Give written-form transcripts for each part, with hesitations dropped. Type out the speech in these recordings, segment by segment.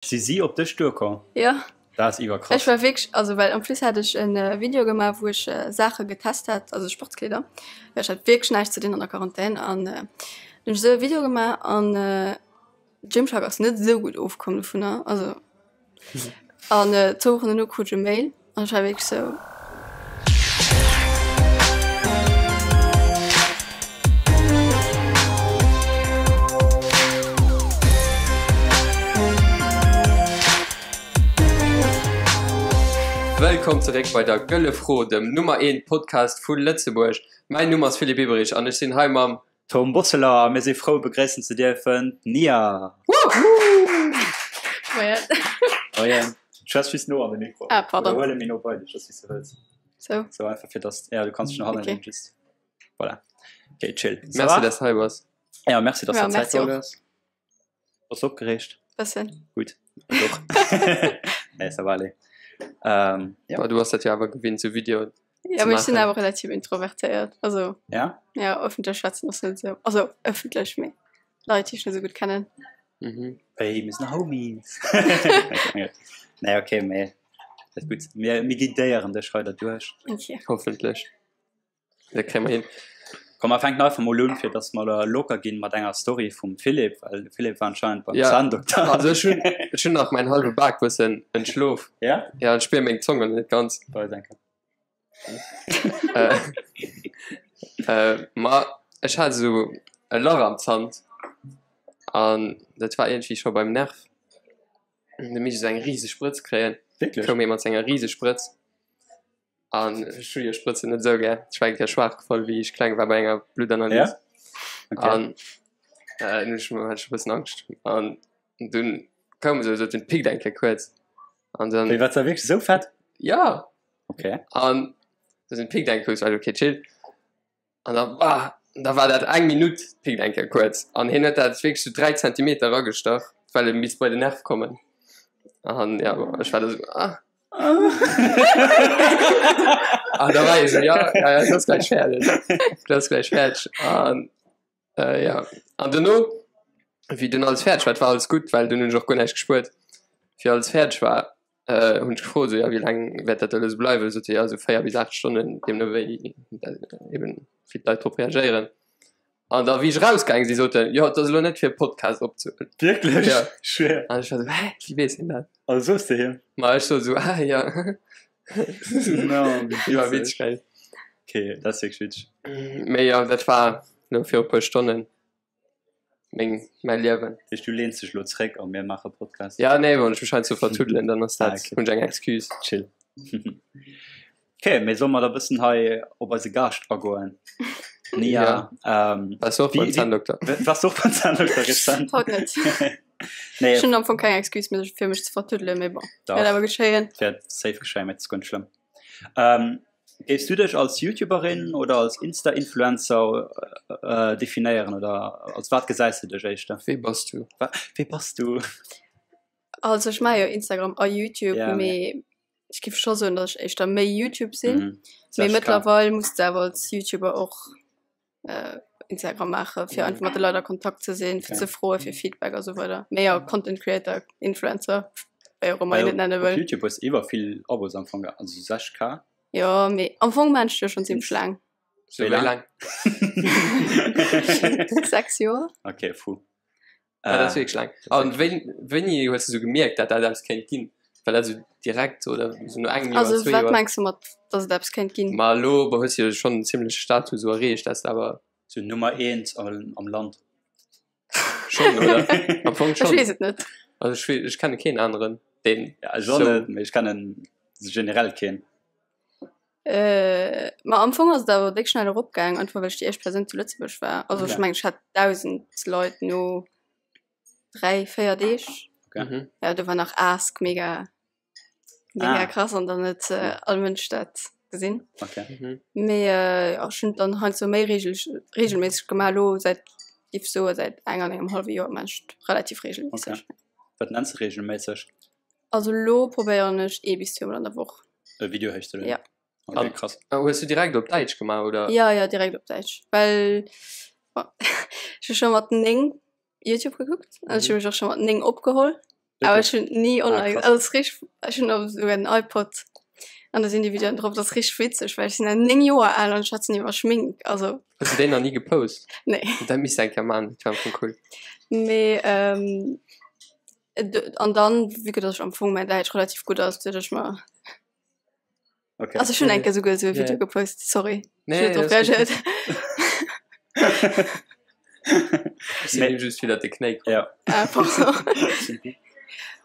Si si op dech duerkomm? Jo. Dat ass iwwerkrass. Ech war wierklech, also well en plus hat ech en Video gemaach wou ech Saache getest hat, also Sportskleeder, well ech hat wierklech näischt ze dinn an der Quarantän an hunn ech esou e Video gemaach an Gymshark ass net esou gutt ofkomm dovunner, also an zwou Wochen dono krut ech e Mail an ech war wierklech esou. Wëllkomm zeréck bei der Gëlle Fro, dem Nummer eent Podcast vu Lëtzebuerg. Mäin Numm ass Philippe Bieberich an ech sinn hei mam. Tom Bosseler a mir si frou begréissen ze dierfen d'Nia. Moien. Moien. Schwätz just no an de Mikro. Ah, pardon. Oder huel e méi no bei dech, ass wéi s de wëlls. Sou. Sou einfach fir dass, ja du kanns dech no hannen Okay. lehnen just. Voilà. Okay, chill. Ça Merci, va? dass de hei bass. Ja, merci, dass Ja, du Zäit merci och. geholl hues. Bass du opgereegt? Bëssen. Gutt, ech och. Nee, ça va aller. Ähm, ja. Bah, du bass dat jo awer gewinnt, sou Videoen Ja, ze mee ech sinn maachen. awer relativ introvertéiert. Also, Ja? ja, ëffentlech schwätzen ass net esou, also ëffentlech, mee Leit, déi ech net esou gutt kennen. Mhm. Hey, mir sinn Homies. Nee, okay, mee dat ass gutt. Mir, mir guidéieren dech hei derduerch. Okay. Hoffentlech. Dat kréie mer hin. Komm, mer fänken einfach mol un, fir dass mer da locker ginn mat enger Story vum Philippe, well de Philippe war anscheinend beim Ja. Zahndokter. Also ech hunn, ech hunn nach mäin hallwe Bak bëssen entschlof. Ja? Ja, ech spier meng Zong nach net ganz. Bei denken. Äh, äh, ma ech hat esou e Lach am Zant an dat war iergendwéi scho beim Nerv. An du misst ech esou eng riseg Sprëtz kréien. Wierklech? Koum ee mat senger riseg Sprëtz. An ech hu jo Sprëtzen net esou gär. Ech war eng Kéier schwaach gefall, wéi ech kleng war bei enger Bluttanalys. Ja? Okay. An äh, dunn ech hat ech e bëssen Angscht. An dunn koum esou, sot den pickt eng Kéier kuerz. An dann. Wéi, wat war wierklech esou fett? Ja! Okay. An da sinn pickt eng kuerz, war ech okay, chill. An da bah, da war dat eng Minutt, pickt eng Kéier kuerz. An hien huet dat wierklech sou 3 Zentimeter eragestach, well e misst bei den Nerv kommen. An ja, bon, ech war da sou, ah. An da war hie sou, ja, ja, ja, et ass gläich fäerdeg. Et ass gläich fäerdeg. An äh, ja, an dono, wéi dunn alles fäerdeg war, et war alles gutt, well dunn hunn ech och guer näischt gespuert, wéi alles fäerdeg war, Äh, hunn ech gefrot, so, ja, wéi laang wäert dat elo sou bleiwen? Sot se, ja, sou 4 bis 8 Stonnen, deemno wéi eben wéi d'Leit drop reagéieren. An da wéi ech erausgaange sinn, sot en, jo, et ass elo net fir e Podcast opzehuelen. Wierklech? Ja. Schwéier. An ech war sou, hä, wéi weess hien dat? Also soos de him? Ma ech sot sou, ah ja. No, wéi War witzeg. witzeg, gell? Okay, dat ass wierklech witzeg. Mee jo, dat war elo viru puer Stonnen. Meng, mäi Liewen. Dat heescht, du leens dech elo zréck a mir maache Podcast? Ja, nee, wann ech mech hei ze vertuddelen, dann ass dat, Ah, okay. hunn ech eng Excuse. Chill. Okay, mee solle mer da bëssen hei op eise Gaascht agoen? Nia, Ja. ähm, Waars du och beim Wie- wie- Zahndokter? waars du och beim Zahndokter rezent? Haut net. Nee, Ech hunn am Fong keng Excuse méi fir mech ze vertuddelen, mee bon, Dach. wäert awer geschéien. Wäert safe geschéien, mee et ass guer net schlëmm. Ähm, Géifs du dech als Youtuberin oder als Insta-Influencer definéieren oder als wat gesäis du dech éischter? Wee bass du? Wee bass du? Also ech maache jo Instagram a Youtube, Ja, mee ech géif scho soen, datt ech éischter méi Youtube sinn. Mhm. Mee mëttlerweil muss de awer als Youtuber och Instagram maache fir einfach mat de Leit a Kontakt ze sinn, fir ze froe fir Feedback a sou weider. Mee jo, Content Creator, Influencer, wéi och ëmmer een et nenne Op wëll. Youtube hues de iwwer vill Abos am Fong, also 6K. Jo, mee am Fong maachen ech jo schonn zimmlech laang. Sou wéi laang? 6 Joer. Okay, fou. Ja, dat ass wierklech laang. An wéi, wéini hues de sou gemierkt, dat dat eppes kéint ginn? War dat sou direkt oder sou no engem Joer, Also zwee wat Joer? mengs du mat, datt et eppes kéint ginn? Ma elo hues de jo schonn en zimmleche Status sou erreecht, dat s de awer. Sou Nummer eent am Land. Schonn, oder? Am Fong Ech schonn. weess et net. Also ech wee, ech kenne keen aneren, deen Ja, ech och sou. net, mee ech kennen generell keen. Ma am Fong ass et awer déck schnell eropgaang, einfach well ech déi éischt Persoun zu Lëtzebuerg war. Also ech Okay. mengen ech hat 1.000 Leit no 3, 4 Deeg. Okay. Mhm. Ja do war nach Ask mega mega Ah. krass an dann huet all Mënsch dat gesinn. Okay. Mhm. Mee jo ech hunn et dann heiansdo méi reegel reegelméisseg gemaach. Elo säit géif soe säit eng an engem hallwe Joer maan ech et relativ reegelméisseg. Okay. Wat nenns de reegelméisseg? Also elo probéieren ech ee bis zweemol an der Woch. E Video héichzelueden? Ja. Okay, An- krass. Ah, Hues du direkt op Däitsch gemaach oder? Ja, ja, direkt op Däitsch. Well ech hu scho mat 9 Youtube gekuckt an ech hu mech och scho mat 9 opgeholl. Awer ech hunn ni online, ah, also richteg, ech hunn och esouguer en iPod an do sinn déi Videoen drop. Dat ass richteg witzeg, well ech sinn nach 9 Joer al an ech schwätzen iwwer Schmink, also. Hues du déi nach ni gepost? Nee. Dat misst eng Kéier man, dat wär am Fong cool. Mee ähm, an dann, vue que dass ech am Fong mäin Däitsch relativ gutt ass, duecht ech mer, Okay. Also ech hunn eng Kéier souguer esou e Video gepost, sorry. Nee, Ech hunn net drop reagéiert. Ech sinn him just widder de Knéi komm. Ja. Ah, pardon.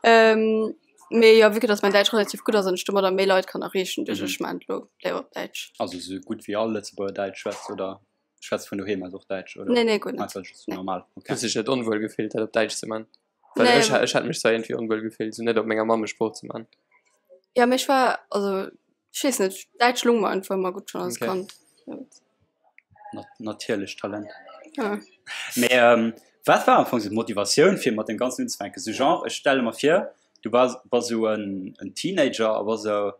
Ähm, mee jo, vue que dass mäin Däitsch relativ gutt ass an ech domadder méi Leit kann erreechen, duecht ech, ech maachen et elo léiwer op Däitsch. Also esou gutt wéi all Lëtzebuerger Däitsch schwätzt, oder schwätzt vun doheem aus och Däitsch, oder? Nee, nee, guer net. Einfach just Nee. normal, okay. Hues dech net onwuel gefillt, dat op Däitsch ze man? Well Nee. ech, ech hätt mech zwar iergendwéi onwuel gefillt, sou net op menger Mammesprooch ze man. Ja, mee ech war, also ech weess net, Däitsch lung mer einfach ëmmer gutt schonn als Okay. Kand. Ja. Nat natierlecht Talent. Ja. Mee ähm, wat war am Fong sou d'Motivatioun fir mat dem Ganzen unzefänken? Sou genre, ech stelle mer vir, du bass, bass sou en, en Teenager a bass sou,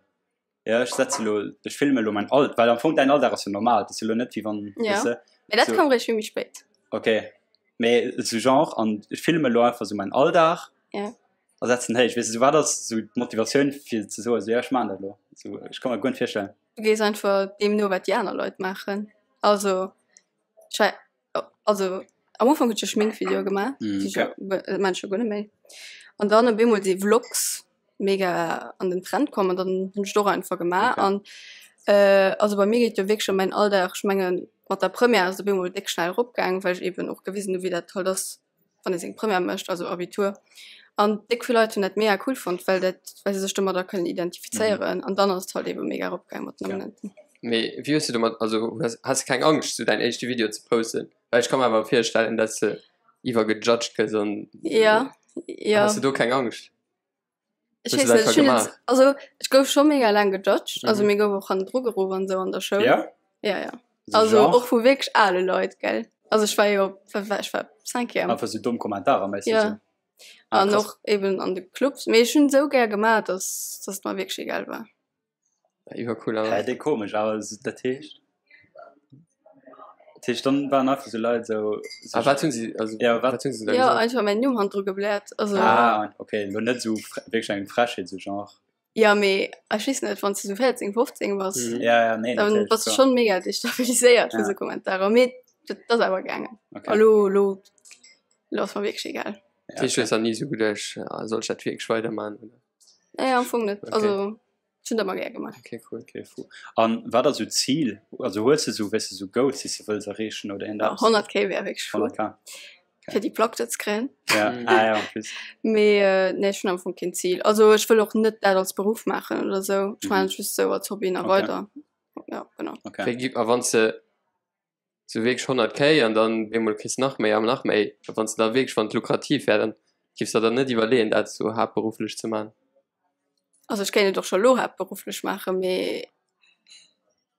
Ja, ech setze lo, ech filme lo mein Alt, well am Fong däin Alldag ass jo normal, dat ass jo lo net wéi wann, Ja. weess de, Mee dat So. koum réischt vill méi spéit. okay, mee sou genre an ech filme lo einfach sou mein Alldag Ja. a setzen héich, weess de, sou wat ass sou d'Motivatioun fir ze soen, sou ja ech maan dat lo, sou ech ka mer guer net virstellen. Du gees einfach deem no, wat déi aner Leit maachen. Also ech war also am Ufank hunn ech jo Schminkvideoe gemaach, Mm, déi okay. jo, dat maan ech jo guer net méi. An dann op eemol si Vlogs mega an den Trend komm an dann hunn ech et och einfach gemaach. Okay. An äh, also bei mir geet jo wierklech ëm mäin Alldag. Ech mengen mat der Première ass et op eemol déck schnell eropgaang, well ech eben och gewisen hu wéi dat halt ass, wann ee seng Première mécht, also Abitur. An déck vill Leit hunn dat mega cool fonnt, well dat, well se sech domadder kënnen identifizéieren. An dann ass et halt eben mega eropgaang mat den Ja. Abonnenten. Mee wéi hues du domat, also hues, has de keng Angscht sou däin éischte Video ze posten? Well ech ka mer awer virstellen, dass de iwwer gejudged gëss an Ja, ja. Has de do keng Angscht? Ech Hues du weess dat net, einfach ech hunn et, gemaach? also ech gouf scho mega laang gejudged, also Mhm. mir gouf och hannendru geruff an esou an der Schoul. Ja? Ja, ja. So Also genre? och vu wierklech ale Leit, gell. Also ech war jo, wat war ech war Cinquième. Einfach sou domm Kommentarer méisseg Ja. sou. Ah, An krass. och eben an de Clubs. Mee ech hunn esou gär gemaach, dass dass et mer wierklech egal war. Iwwer cool Hä, déi komesch, awer so, dat heescht dat heescht dann waren einfach so Leit so, so Ah, wat hunn si also Ja, wat- wat hunn se da Ja, gesot? einfach mäin Numm hannendru gebläert. Also Ah, okay, lo net sou fre wierklech eng Frechheet sou genre. ja, mee ech weess net, wann s du sou 14, 15 bass, Mhm. Ja, ja, nee, dann natierlech, bass du klar. schonn mega destabiliséiert vu Ja. sou Kommentarer. Mee dat ass awer gaangen. Okay. A lo, lo, lo ass mer wierklech egal. Ja, Dat heescht, du hues dann ni sou geduecht, ah, soll ech dat wierklech weiderman oder? Nee, am Fong net. Okay. Also ech hunn dat ëmmer gär gemaach. Okay, cool. Okay, fu. An wat ass sou d'Zil? Also hues de sou, weess de, sou Goals, déi s de wëlls erreechen oder Ja, iergendeppes? 100k wär wierklech cool. 100K. Fir déi Plack do ze kréien. Ja, Mhm. ah ja, en plus. Mee äh, nee, ech hunn am Fong keen Zil. Also ech wëll och net dat als Beruff maachen oder sou. Ech maachen Mhm. et just sou als Hobby nach Okay. weider. Ja, genau. Okay. Wéi gi, a wann s de sou wierklech 100 K an dann bemol kriss nach méi an nach méi, wann s de da wierklech, wann et lukrativ wär, dann giffs der dann net iwwerleeën dat sou haaptberufflech ze man? Also ech kéint et och scho lo haaptberufflech maachen, mee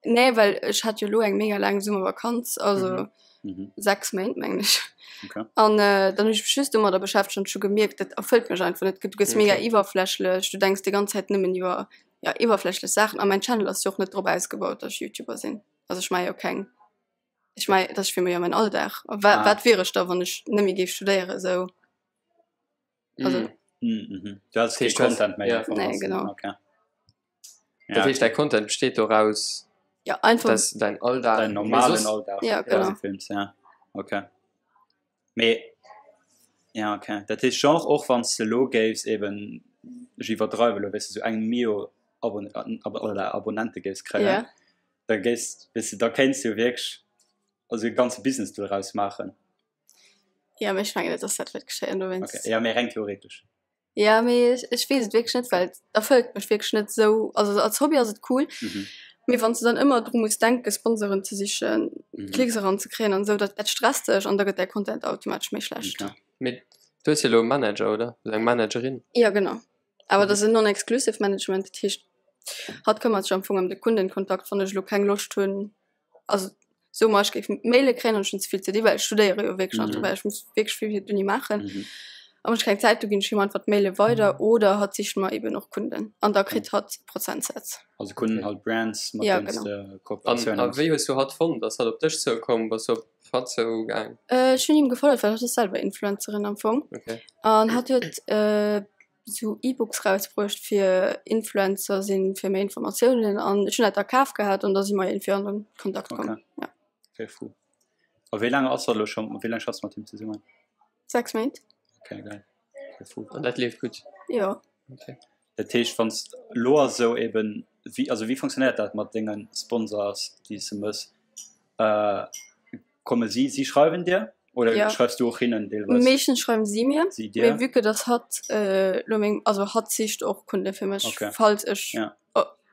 nee, well ech hat jo lo eng mega laang Summervakanz, also Mhm. 6 Méint mengen ech. Okay. An äh, dann hunn ech mech just domadder beschäftegt an ech hu gemierkt, dat erfëllt mech einfach net. Du gëss mega Okay. iwwerflächlech, du denks déi ganz Zäit nëmmen iwwer ja iwwerflächlech Saachen a mäin Channel ass jo och net drop ausgebaut, datt ech Youtuber sinn. Also ech maache jo keng, ech maache, dat ass fir mech jo mäin Alldag. A wa Ah. wat wier ech da, wann ech net méi géif studéieren esou? Also Mhm. Mhm, mhm. Du häss kee Das heescht, du häss- Content méi ja. einfach Nee, was- genau. Okay. Dat Ja, heescht, däi Content besteet doraus, ja einfach dass däin Alldag, dein mee normalen soss, Alldag ja quasi genau. films, ja. Okay. Mee ja, okay. Dat heescht genre och wann s de lo géifs eben, ech iwwerdreiwe lo, weess de, sou eng Mio Abon Ab oder Abonnente géifs kréien, Ja. da géifs, weess de, da kéints de jo wierklech also e ganze Business doraus maachen. Ja, mee ech mengen net, dass dat wäert geschéien dowéinst. Okay, ja, mee reng theoretesch. Ja, mee ech, ech weess et wierklech net, well et erfëllt mech wierklech net esou. Also als Hobby ass et cool, Mhm. mee wann s de dann ëmmer dru muss denken, Sponsoren ze sichen, Mhm. Klicks eranzekréien an esou, dat, dat stresst dech an da gëtt däi Content automatesch méi schlecht. Okay. Mee du hues jo elo e Manager, oder? Oder eng Managerin? Ja, genau. Awer dat ass en non-exclusive Management, dat heescht, hatt këmmert sech am Fong ëm de Kundenkontakt, wann ech elo keng Loscht hunn, also soe mer, ech géif Maile kréien an ech hunn ze vill ze di, well ech studéiere jo wierklech nach Mhm. dobäi, ech muss wierklech vill fir d'Uni maachen. Mhm. A wann ech keng Zäit hu ginn ech him einfach d'Maile weider oder hatt sicht mer eben och Kunden an da kritt hatt Prozentsaz. Also Kunden halt Brands, mat Ja, deenen s genau. de An, Kooperatiounen a hues. wéi hues du hatt fonnt? Ass hatt op dech zoukomm? Bass du op hatt zougaang? Äh, ech hunn him gefollegt, well hatt ass selwer Influencerin am Fong. Okay. An hatt huet äh. Sou E-Books rausbruecht fir Influencer sinn, fir méi Informatiounen an ech hunn dat da kaf gehat an da si mer iergendwéi an den Kontakt komm. Okay. Ja. Okay, fou. A wéi laang ass dat elo schonn, wéi laang schaffs du mat him zesummen? 6 Méint. Okay, geil. Okay, fou. An dat leeft gutt? Jo. Okay. Dat heescht, wann s elo ass esou eben, wéi, also wéi funktionéiert dat mat denge Sponsors, déi s de mëss? Komme si, si schreiwen dir oder Ja. schreifs du och hinnen deelweis? Meeschtens schreiwen si mir, Si mee dir? vue que dass hatt lo meng, also hatt sicht och Kunde fir mech, Okay. falls ech Ja.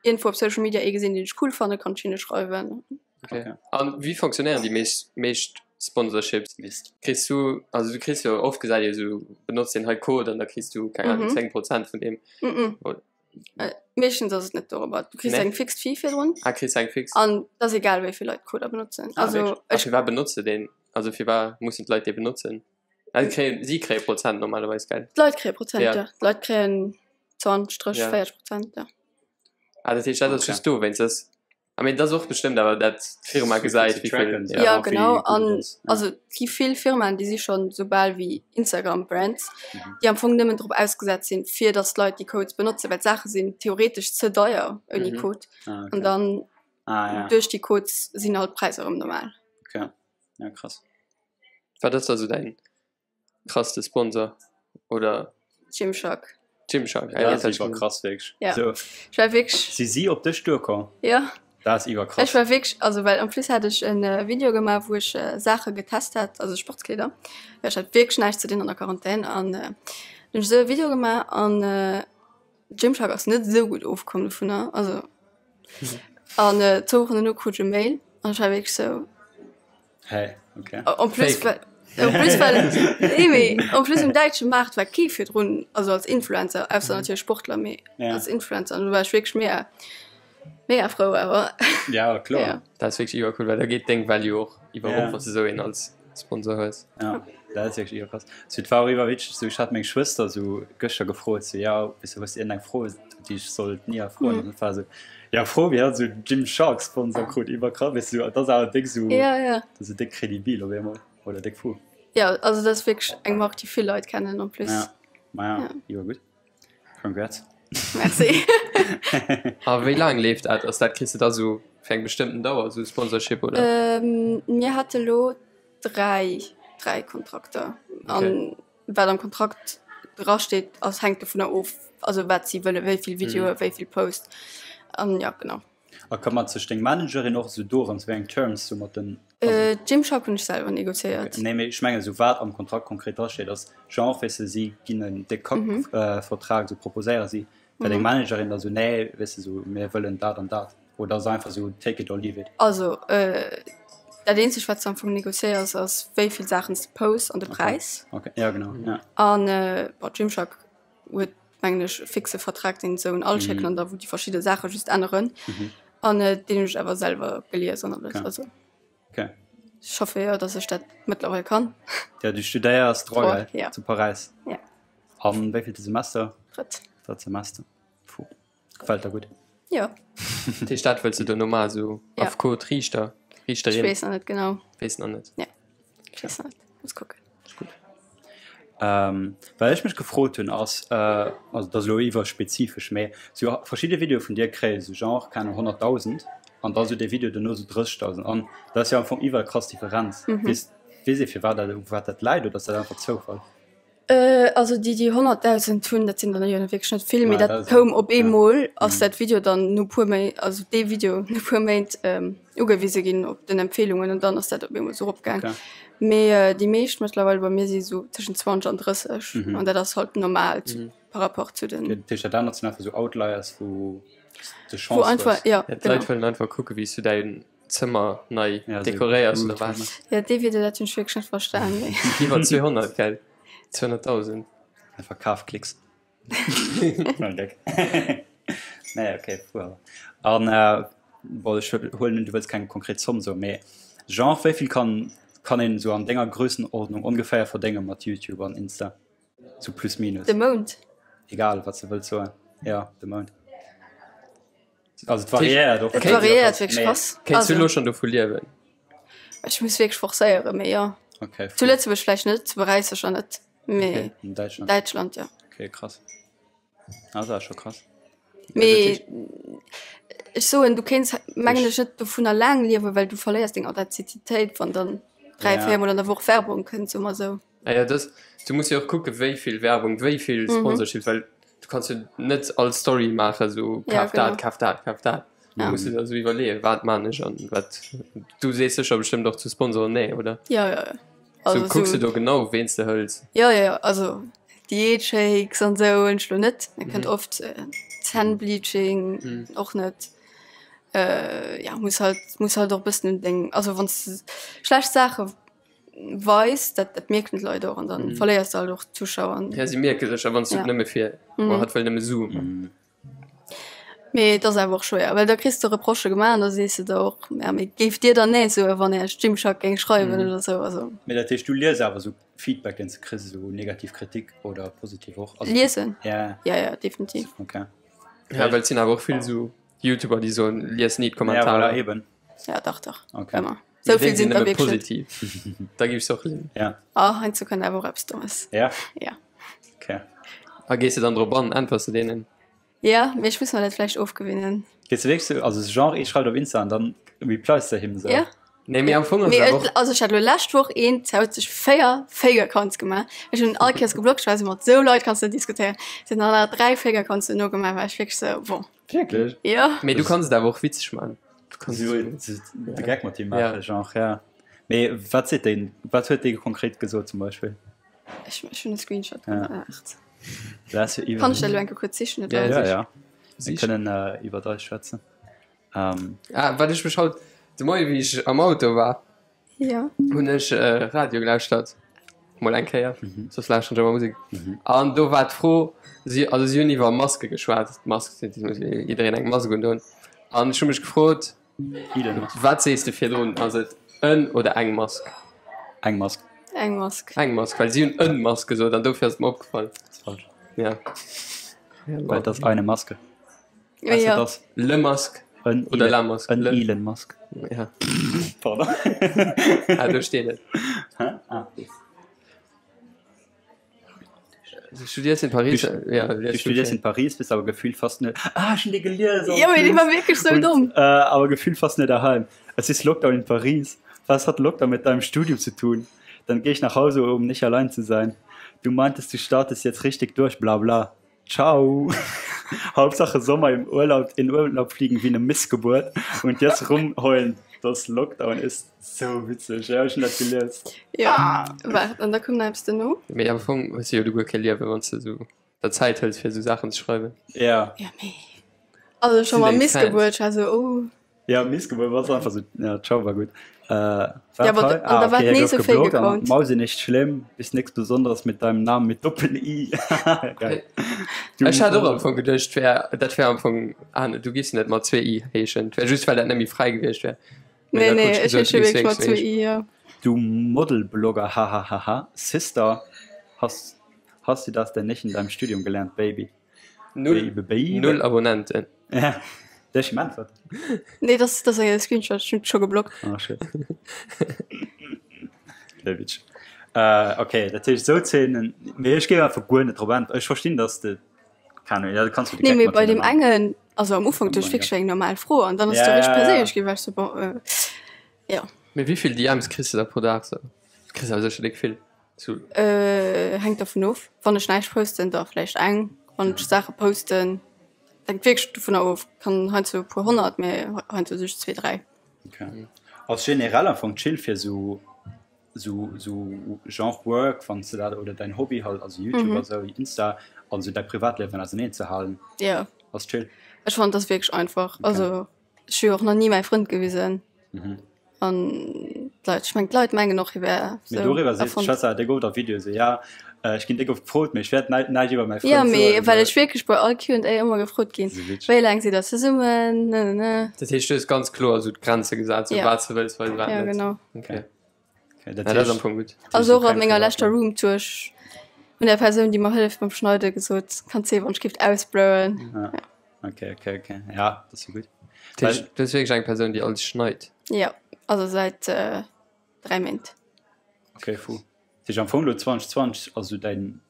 iergendwou op Social Media ee gesinn, deen ech cool fannen, kann ech hinne schreiwen. Okay. Okay. An wéi funktionéieren déi meescht, meescht Sponsorships? Mist. Kriss du, also du kriss jo oft gesäit ee sou, benotz deen hei Code an da kriss du, keng Ahnung, Mhm. 10 Prozent vun deem. Mm-mm. Oder? Äh, meeschtens ass et net dorobber. Du kriss Nee. eng fixed Fee virdrun. Ah, kriss eng fix. An dat ass egal, wéi vill Leit d'Coder benotzen. Ah, Also, wierklech? A ech fir wat benotze deen? Also fir wat mussen d'Leit dee benotzen? Also kréien, si kréie Prozent normalerweis, gell? D'Leit kréie Prozent, Ja. ja. D'Leit kréien 20, 30, Ja. 40 Prozent, ja. Ah, dat heescht, dat ass Okay. just dowéinst. Dat I mean, dat ass och bestëmmt awer dat d'Firma gesäit, wéi vill. Ja, ja genau. An also gi vill Firmaen, déi si schonn sou bal wéi Instagram-Brands, mhm. déi am Fong nëmmen drop ausgesat sinn, fir datt d'Leit déi Codes benotzen, well d'Saache sinn theoretesch ze deier ouni mhm. Code. Ah, okay. An dann ah, ja. duerch déi Codes sinn halt d'Präisser erëm normal. Okay. Ja, krass. Wat ass da sou däin krasste Sponsor oder? Gymshark. Gymshark, ja, dat ass iwwer krass wierklech. Ja. So. Ech war wierklech. Si si op dech duerkomm? Ja. Dat ass iwwer krass. Ech war wierklech, also well en plus hat ech en Video gemaach wou ech Saache getest hat, also Sportskleeder, well ech hat wierklech näischt ze dinn an der Quarantän an hunn ech esou e Video gemaach an Gymshark ass net esou gutt ofkomm dovunner, also an zwou Wochen duerno krut ech e Mail an ech war wierklech esou. Hey, okay. En plus, well, en plus, well, nee, mee en plus um däitsche Maart war kee virdrun, also als Influencer, ausser natierlech Sportler, mee Ja. als Influencer. An du war ech wierklech mega, mega frou awer. Ja, kloer. Ja. Dat ass wierklech iwwercool, well da geet deng Value och iwwer Ja. op, wann s de esou een als Sponsor hues. Ja, dat ass wierklech iwwerkrass. So, et war och iwwerwitzeg, so, ech hat meng Schwëster so gëschter gefrot, so, ja, weess du, hues du iergendeng Fro, déi ech soll d'Nia froen? An dat war esou, Ja froh wéi hat sou Gymshark Sponsor krut iwwer krass weess du dat ass awer déck sou Ja, ja. dat ass déck kredibil op eemol oder déck fou. Ja, also dat ass wierklech eng Mark déi vill Leit kennen en plus. Ja ma ja Ja. iwwer gutt congrats. Merci. A wéi laang leeft dat? Ass dat kriss de da sou fir eng bestëmmten Dauer sou Sponsorship oder? Ähm, mir hate lo 3, 3 Kontrakter an Okay. Wat am Kontrakt dra steet ass hänkt dovunner of, also wat si wëllen, wéi vill Videoe, wéi vill Post an ja genau. A këmmert sech deng Managerin och esou dorëms, wéi eng Terms du mat den. Gymshark hunn ech selwer negociéiert. Nee mee ech mengen esou wat am Kontrakt konkret dra steet ass genre weess de si ginn en déck Kack Vertrag esou proposéiere si well deng Managerin da sou nee weess de sou mir wëllen dat an dat. Oder ass einfach sou take it or leave it? Also dat eenzegt wat s de am Fong negociéiers ass wéi vill Saachen s de posts an de Präis. Okay, ja genau ja. An bon Gymshark huet mengen ech e fixe Vertrag deen se un all schécken an da wou déi verschidde Saache just änneren an deen hunn ech awer selwer gelies an alles. Okay. Also Okay. ech hoffe jo datt ech dat mëttlerweil kann. Ja du studéiers Droit, Droit, gell? ja. Zu Paräis. Ja. Am wéivillte Semester? Drëtt. Drëtt Semester. Puh. Gefällt der gutt? Jo. Dat heescht, dat wëlls de duerno maachen, esou Ja. Affekot, Riichter, Riichterin? Ech weess nach net genau. Weess nach net. Ja, ech weess nach net. Muss kucken. Ass gutt. Ähm, wat ech mech gefrot hunn ass, äh, also dat ass elo iwwerspezifesch, mee sou verschidde Videoe vun dir kréie sou genre, keng Ahnung, 100.000 an da sou dee Video duerno sou 30.000 an dat ass jo am Fong iwwer krass Differenz. Weess, weess ee firwat dat, u wat dat läit oder ass dat einfach Zoufall? Also déi déi 100.000 hunn, dat sinn der jo wierklech net vill, mee Mä dat koum op ja. eemol ass dat Video dann no puer Méint, also dee Video no puer Méint ugewise ginn op den Empfehlungen an dann ass dat op eemol esou eropgaang. Okay. Mee déi meescht mëttlerweil bei mir si sou tëschent 20 an 30 an dat ass halt normal par rapport zu den. Dat heescht dat anert sinn einfach sou Outliers wou de Wou Chance einfach, hues. ja, Ja, genau. d'Leit wëllen einfach kucken, wéi s du däin Zëmmer nei Ja, so dekoréiers oder gut, wat? Ja, dee Video, dat hunn ech wierklech net verstan, mee. Iwwer 200, gell? 200.000. Einfach Kafklicks. Voll déck. Nee, okay, fou awer. An äh, bon, ech huelen un, du wëlls keng konkret Zomm soen, mee genre wéi vill kann, kann een esou an denger Grössenordnung ongeféier verdénge mat YouTube an Insta? Sou plus minus. De Mount? Egal, wat s de wëlls soen. Ja, de Mount. Also et variéiert och. Et variéiert wierklech krass. Kéints du elo schonn dovu liewen? Ech muss wierklech forcéieren, mee jo. Okay. Zu Lëtzebuerg vläicht net, zu Paräis sécher net, mee In Däitschland. Däitschland, jo. Okay, krass. Ah, dat ass scho krass. Mee ech soen, du kéints mengen ech net dovunner laang liewen, well du verléiers deng Authentizitéit, wann dann 3, 4 mol an der Woch Werbung kënnt, soe mer esou. Ah ja, das, du muss jo och kucke wéi vill Werbung, wéi vill Sponsorship, well du kanns jo net all Story maachen, esou kaf dat, kaf dat, kaf dat. Du muss dir da esou iwwerleeën, wat maan ech an wat. Du sees sécher bestëmmt och zu Sponsoren nee, oder? Ja, ja, ja. Also kucks du do genau, ween s de hëls? Ja, ja, ja, also Diätshakes an esou hunn ech lo net. Mir kënnt oft Zännbleaching och net. Ja, muss halt, muss halt och e bëssen un deng, also wann s de schlecht Saache weis, dat dat mierken d'Leit och an dann verléiers de halt och Zuschauer. Ja, si mierke sech, a wann s du et nëmme fir, oh hatt wëll nëmme Sue man. Mee et ass awer och schwéier, well da kriss de Reprochë gemaach an da sees de der och, ja mee géift Dir dann nee soen, wann Iech Gymshark géing schreiwen oder sou, also. Mee dat heescht, du lies awer sou Feedback, deen s de kriss, esou negativ Kritik oder positiv och? Also, Liesen? Ja. Ja, ja, definitiv. Okay. Ja, well et sinn awer och vill sou YouTuber, déi soen, lies ni d'Kommentarer. Ja, voilà, eben. Ja, dach, dach. Okay. Ëmmer. Sou vill sinn der wierklech net. Positiv. Da giff se och liesen. Ja. Ah, heiansdo kënnt awer och eppes Dommes. Ja? Ja. Okay. A gees de dann drop an? Äntwers de deenen? Ja, mee ech muss mer dat vläicht ofgewinnen. Gees de wierklech sou, also genre ee schreift op Insta an dann replies de him sou? Ja. Nee, mee am Fong ass Mee et awer et, och. also ech hat lo lescht Woch een, dee huet sech 4 Fake Accounts gemaach. Ech hunn en all Kéiers geblockt, ech war sou, mat sou Leit kanns de net diskutéieren. Sinn dann nach 3 Fake Accounts duerno gemaach, war ech wierklech sou, bon. Wierklech? Ja. Mee du kanns et awer och witzeg man. Du kanns So, de Gag mat him maachen, genre, ja. Mee wat seet deen, wat huet dee konkret gesot zum Beispill? Ech, ech hunn e Screenshot gemaach. Dat ass jo iwwer. Kann ech dat elo eng Kéier kuerz sichen, oder? Ja, Ja, ja. Mir Sich. kënnen iwwer eis schwätzen. Ähm. Ah, wat ech mech haut de Moie wéi ech am Auto war, Ja. hunn ech Radio gelauschtert, mol eng Kéier, soss lauschteren ech ëmmer Musek. An do war d'Fro, si, also si hunn iwwer Maske geschwat, d'Mask, et muss jiddereen eng Mask undoen. An ech hu mech gefrot, wat sees de virdrun, ass et en oder eng Mask? Eng Mask. Eng Mask. Eng Mask, well si hunn en Mask gesot an dofir ass et mer opgefall. Dat ass falsch. Ja. Well et ass eine Maske. Ja, ja. Das Le Masque en oder La Masque. En Le Elon Musk. Ja. Pardon. ah, do steet et. Ah. Du studierst in Paris. Du, ja, du studierst in Paris, bist aber gefühlt fast net. Ah, schon dir gelesen. Ja, mee déi war wierklech sou domm. Äh, aber gefühlt fast net daheim. Es ist Lockdown in Paris. Was hat Lockdown mit deinem Studium zu tun? Dann gehe ich nach Hause, um nicht allein zu sein. Du meintest, du startest jetzt richtig durch, bla bla. Ciao! Hauptsache Sommer im Urlaub, in Urlaub fliegen wie eine Missgeburt und jetzt rumheulen, dass Lockdown ist. So witzeg, ja, ech hunn dat gelies. Ja, waart, an da koum nach eppes duerno. Mee am Fong hues de jo du guer kee Liewen, wann s de sou der Zäit hëls fir sou Saachen ze schreiwen. Ja. Ja, mee also scho Sinn mal deng Missgeburt, ech war sou, oh. Ja, Missgeburt war einfach so, ja, ciao, war gut. Äh, Ja, aber hei? an da Ah, war okay, nees gouf e Fake geblockt an Account. Mausi nicht schlimm, bist nix Besonderes mit deinem Namen mit Doppel-I. Geil. Du Ech hat och am Fong geduecht, wär, dat wär am Fong, ah, du giffs net mat zwee I heeschen, et wär just well dat net méi fräi gewiescht wär. Nee, Mee da nee, krut ech ech gesot, heesche du giffs wierklech mat wéinst zwee I, ja. Du Modelblogger, hahahaha. Sister, hast, hast du das denn nicht in deinem Studium gelernt, Baby? Null, Baby, Baby. null Abonnenten. Ja, der ist geantwortet. Nee, das, das ass e Screenshot, ech hunn scho geblockt. Ah, shit. Der Witsch. Äh, okay, dat heescht sou Zeenen, mee ech géif einfach guer net drop äntweren. Ech verstinn, dass de, keine Ahnung, ja, du kanns jo de Nee, Geck mee mat bei hinne deem maachen. engen, also am Ufank duecht ech wierklech, wär eng normal Fro an dann ass Ja, et sou richteg ja, ja. perséinlech ginn, war ech sou, bon, äh, ja. Mee wéi vill DMs kriss de da pro Dag sou? Du kriss awer sécher déck vill. Sou. Äh, hänkt dervun of. Wann ech näischt posten, da vläicht eng. Wann ech Saache posten, Hänkt wierklech dovunner of, kann heiansdo e puer 100, mee heiansdo just zwee, dräi. Okay. Ass generell am Fong chill fir sou sou sou Genre Work wann s de dat oder däin Hobby halt, also Youtube a sou, Insta an sou däi Privatliewen auseneen ze halen? Jo. Ass chill? Ech fannen dat wierklech einfach. Also Ech hu jo och nach ni mäi Frënd gewisen. Mhm. An d'Leit, ech meng d'Leit mengen och hie wär Mee sou doriwwer seet erfonnt. d'Schwester déck oft a Videoe sou, ja ech ginn déck oft gefrot, mee ech wäert näi näischt iwwer mäi Ja, Frënd mee soen. well ech wierklech bei all Q and A ëmmer gefrot ginn, Sou witzeg. wéi laang sidd der zesummen, ne ne ne. Dat heescht, du hues ganz kloer esou d'Grenze gesat, sou Ja. wat s de wëlls weisen, wat Ja, net. genau. Okay. Okay, dat Ja, dat ass am heescht, Fong gutt. dat heescht Also sou och an keng menger leschter Privatliewen. Roomtour, ech hunn der Persoun, déi mer hëlleft beim Schneiden, gesot, kanns sinn, wann ech géif ausblurren. Ja. Okay, okay, okay. Ja, dat ass jo gutt. Dat heescht, du hues wierklech eng Persoun, déi alles schneit? Ja, also säit 3 Méint. Okay, fou. Dat heescht am Fong lo 2020 ass esou däin.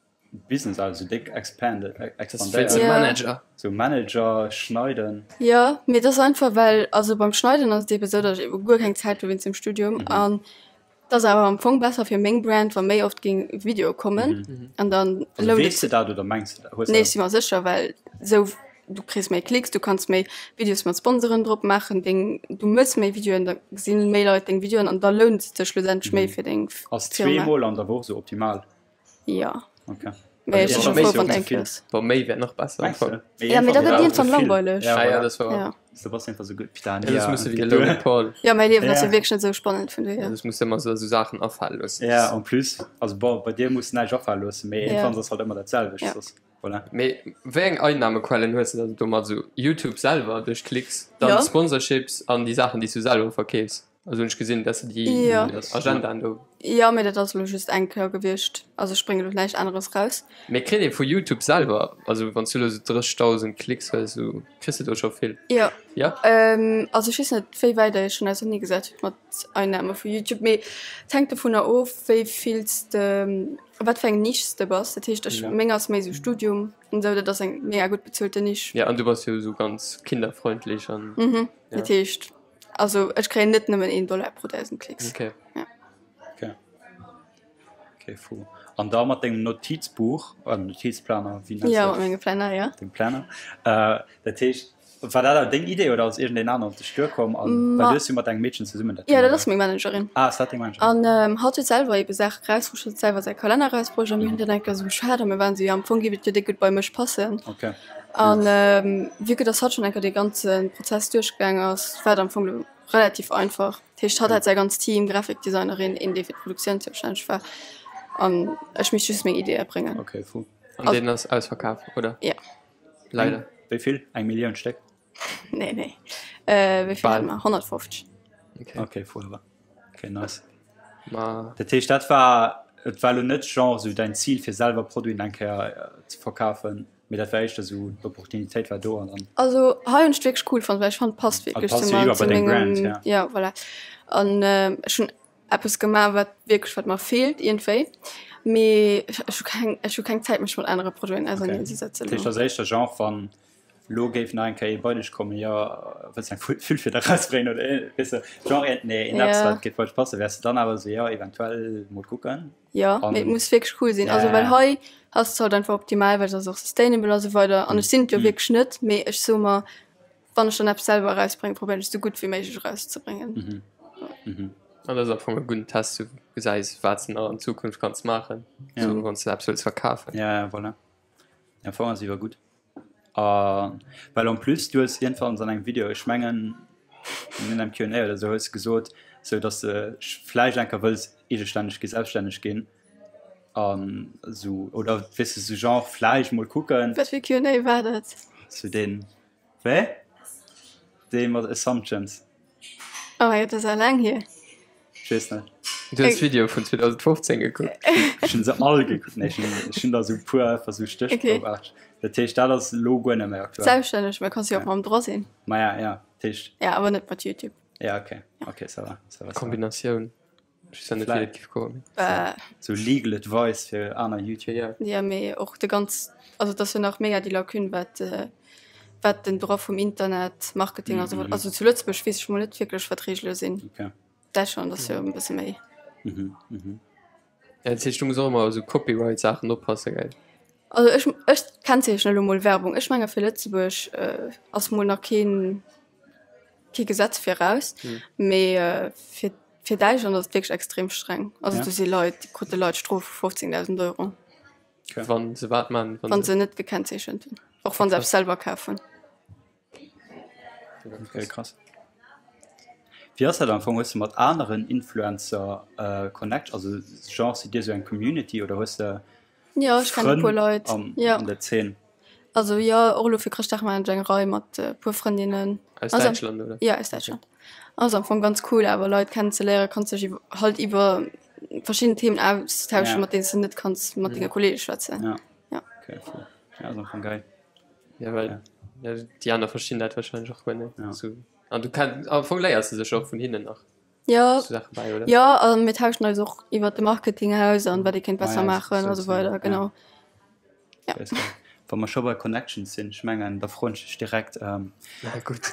Business awer sou déck expanded, Das ass wéinst dem expandéiert. Manager. Sou Manager, Schneiden. Jo, mee et ass einfach well, also beim Schneiden ass et eebe sou, datt ech eebe guer keng Zäit hu wéinst dem Studium an et ass awer am Fong besser fir meng Brand, wa méi oft géing Videoe kommen an dann Also lount et weess de dat oder mengs de dat? Hues Nee, de ech si mer sécher, well sou du kriss méi Klicks, du kanns méi Videos mat Sponsoren drop maachen, deng du mëss méi Videoen, da gesinn méi Leit deng Videoen an da lount et sech schlussendlech méi fir deng Ass Firma. zweemol an der Woch sou optimal? Jo. Okay. Mee ech si scho Méi frou, wann eng Kéier ass. Bon, méi wär nach besser. Mengs de? Mee Ja, mee da iergendwann gëtt ass et iergendwann ze vill. langweileg. Ja, Ah ja, voilà. dat war. Ja. Du bass einfach sou gutt. Putain, Ja, das ja, muss du et wéi de geet Logan duer. Paul. Ja, mäi Liewen ass jo Ja. wierklech net sou spannend, vun dohier. Ja, das muss ëmmer sou Saachen afale loossen. Ja, en plus, also bon, bei dir muss näischt afale loossen, mee Ja. iergendwann ass halt ëmmer dat selwecht. Ja. Soss, voilà. Mee wéi eng Einnahmequellen hues de dann domat? Sou YouTube selwer duerch Klicks, dann Ja. Sponsorships an déi Saachen, déi s du selwer verkeefs? Also hunn ech gesinn, dass de déi Ja. Agendaen do. Jo, mee dat ass elo just eng Kéier gewiescht. Also ech bréngen elo näischt aneres raus. Mee kritt ee vu YouTube selwer, also wann s du elo sou 30.000 Klicks hues, sou kriss de do scho vill? Jo. Ja? Also ech weess net, wéi wäit Der Iech schonn ausernee gesat hutt mat Einnahme vu YouTube, mee et hänkt dovunner of, wéi vill s de, wat fir eng Nisch s de bass. Dat heescht, ech, meng ass méi sou Studium an esou, dat ass eng mega gutt bezuelte Nisch. Ja, an du bass jo sou ganz kinderfreundlich an. Mhm, dat heescht. Also ech kréien net nëmmen een Dollar pro 1000 Klicks. Okay. Ja. Okay. Okay, fou. An da mat dengem Notizbuch, äh, Notizplaner, wéi nenns Ja, du mat mengem Planner, ja. Dengem Planner. Äh, dat heescht, war dat awer deng Idee oder ass iergendeen aneren op dech duerkomm? An, well du hues jo mat engem Meedchen zesummen dat Ja, dat gemaach. ass meng Managerin. Ah, ass dat deng Managerin? An ähm, hatt huet selwer ebe Saache rausbruecht, huet selwer säi Kalenner rausbruecht a mir hunn dann eng Kéier esou geschwat a mir waren esou, jo am Fong géif et jo déck gutt bei mech passen. Okay. An ähm, vue que dass hatt schonn eng Kéier dee ganze Prozess duerchgaang ass, war et am Fong elo relativ einfach. Dat heescht, hatt hat säi ganzt Team, Grafikdesignerin, een dee fir d'Produktioun zoustänneg war an ech misst just meng Ideeë bréngen. Okay, fou. An deen ass ausverkaf, oder? Ja. Leider. Wéi vill? Eng Millioun Stéck? Nee, nee. Äh, wéi vill Bal. hate mer? 150. Okay. Okay, fou awer. Okay, nice. Ma Dat heescht, dat war, et war elo net genre sou däin Zil fir selwer Produiten eng Kéier ze verkafen, mee dat war éischter sou d'Opportunitéit war do an dann. Also hei hunn ech wierklech cool fonnt, well ech fand passt wierklech passt zu jo mer, iwwer zu bei deng Brand, mengem, ja. ja voilà. An ech hunn eppes gemaach wat wierklech wat mer feelt iergendwéi, mee ech hu keng, ech hu keng Zäit mech mat anere Produiten Okay. auserneenzesetzen Dat heescht, elo. dat ass éischter genre wann Lo géif nach eng Kéier ee bei dech kommen, jo, wëlls eng Füllfieder erausbréngen oder ee, weess de, genre een, nee, een eppes, Ja. wat géif bei dech passen, wäers de dann awer esou, jo, eventuell mol kucken? Jo, mee et An, muss wierklech cool sinn. ja, Also well ja. hei ass et halt einfach optimal, well et ass och sustainable a sou weider. An ech sinn et jo wierklech net, mee ech soe mer, wann ech dann eppes selwer erausbréngen, probéieren ech esou gutt wéi méiglech erauszebréngen. An dat ass am Fong e gudden Test, du gesäis, wat s de nach an Zukunft kanns maachen, Ja. sou wann s de eppes wëlls verkafen. Ja, ja, voilà. Am Fong ass iwwer gutt. A well en plus du hues iergendwanns an engem Video, ech mengen an engem Q&A oder sou, hues de gesot, sou datt s de vläicht eng Kéier wëlls eegestänneg ginn, selbststänneg ginn an sou oder weess de sou genre vläicht mol kucken. Wat fir e Q&A war dat? Sou deen, wéi? Dee mat Assumptions. Oh mein Gott, dat ass awer laang hier. Ech weess net. Du hues Video vun 2015 gekuckt. Ech hunn se all gekuckt. Nee, ech hunn, ech hunn der esou e puer einfach esou Stéchprouf. Okay. Dat heescht, dat ass elo guer net méi aktuell. Selbststänneg, mä kanns jo och mam Droit sinn. Ma ja, ja, dat heescht. Ja, awer net mat YouTube. Ja, okay. Okay, ça va, ça va, ça va. Kombinatioun. Ech weess net, wéi dat géif goen. Sou legal advice fir aner YouTuber. Ja, mee och de ganz, also et ass jo nach mega déi Lacune, wat, wat den Droit vum Internet, Marketing a sou weider, also zu Lëtzebuerg weess ech mol net wierklech, wat d'Reegele sinn. Okay. Däitschland ass jo e bësse méi. Mhm, mhm. Ja, dat heescht, du muss och ëmmer op sou Copyright-Saachen oppassen, gell? Also ech, ech kennzeechnen elo mol Werbung. Ech menge fir Lëtzebuerg ass mol nach keen, kee Gesetz viraus, mee fir Fir Däitschland ass et wierklech extrem streng. Also do si Leit, déi krute Leit Strofe vu 15.000 Euro. Wann se wat man? Wann se net gekennzeechent hunn, och wann se eppes selwer kaf hunn. Okay, krass. Wéi ass dat am Fong? Hues de mat aneren Influencer Connect, also genre sidd dir esou eng Community oder hues de Jo, ech kennen e puer Frënn Leit, an jo. der Zeen? Also jo, och elo fir Chrëschtdag maachen ech eng Rei mat e puer Frëndinnen. Aus Also, Däitschland, oder? Jo, aus Däitschland. Ass am Fong ganz cool awer Leit kennenzeléieren, kanns dech iwwer halt iwwer verschidden Themen austauschen, Ja. mat deenen s de net kanns mat denge Kollege schwätzen. Ja. Ja. Okay, cool. Ja, ass am Fong geil. Ja, well ja, déi aner verstinn dat wahrscheinlech och guer net. Ja. So. An du kann, am Fong léiers de sech och vun hinnen nach Ja, sou Saache bäi, oder? jo, a mir tauschen eis och iwwer de Marketing aus an wat ee kéint Ah besser ja, maachen a sou weider, ja. genau. Ja. Wa mer scho bei Connections sinn, ech mengen, da froen ech dech direkt. Ähm, Na gutt.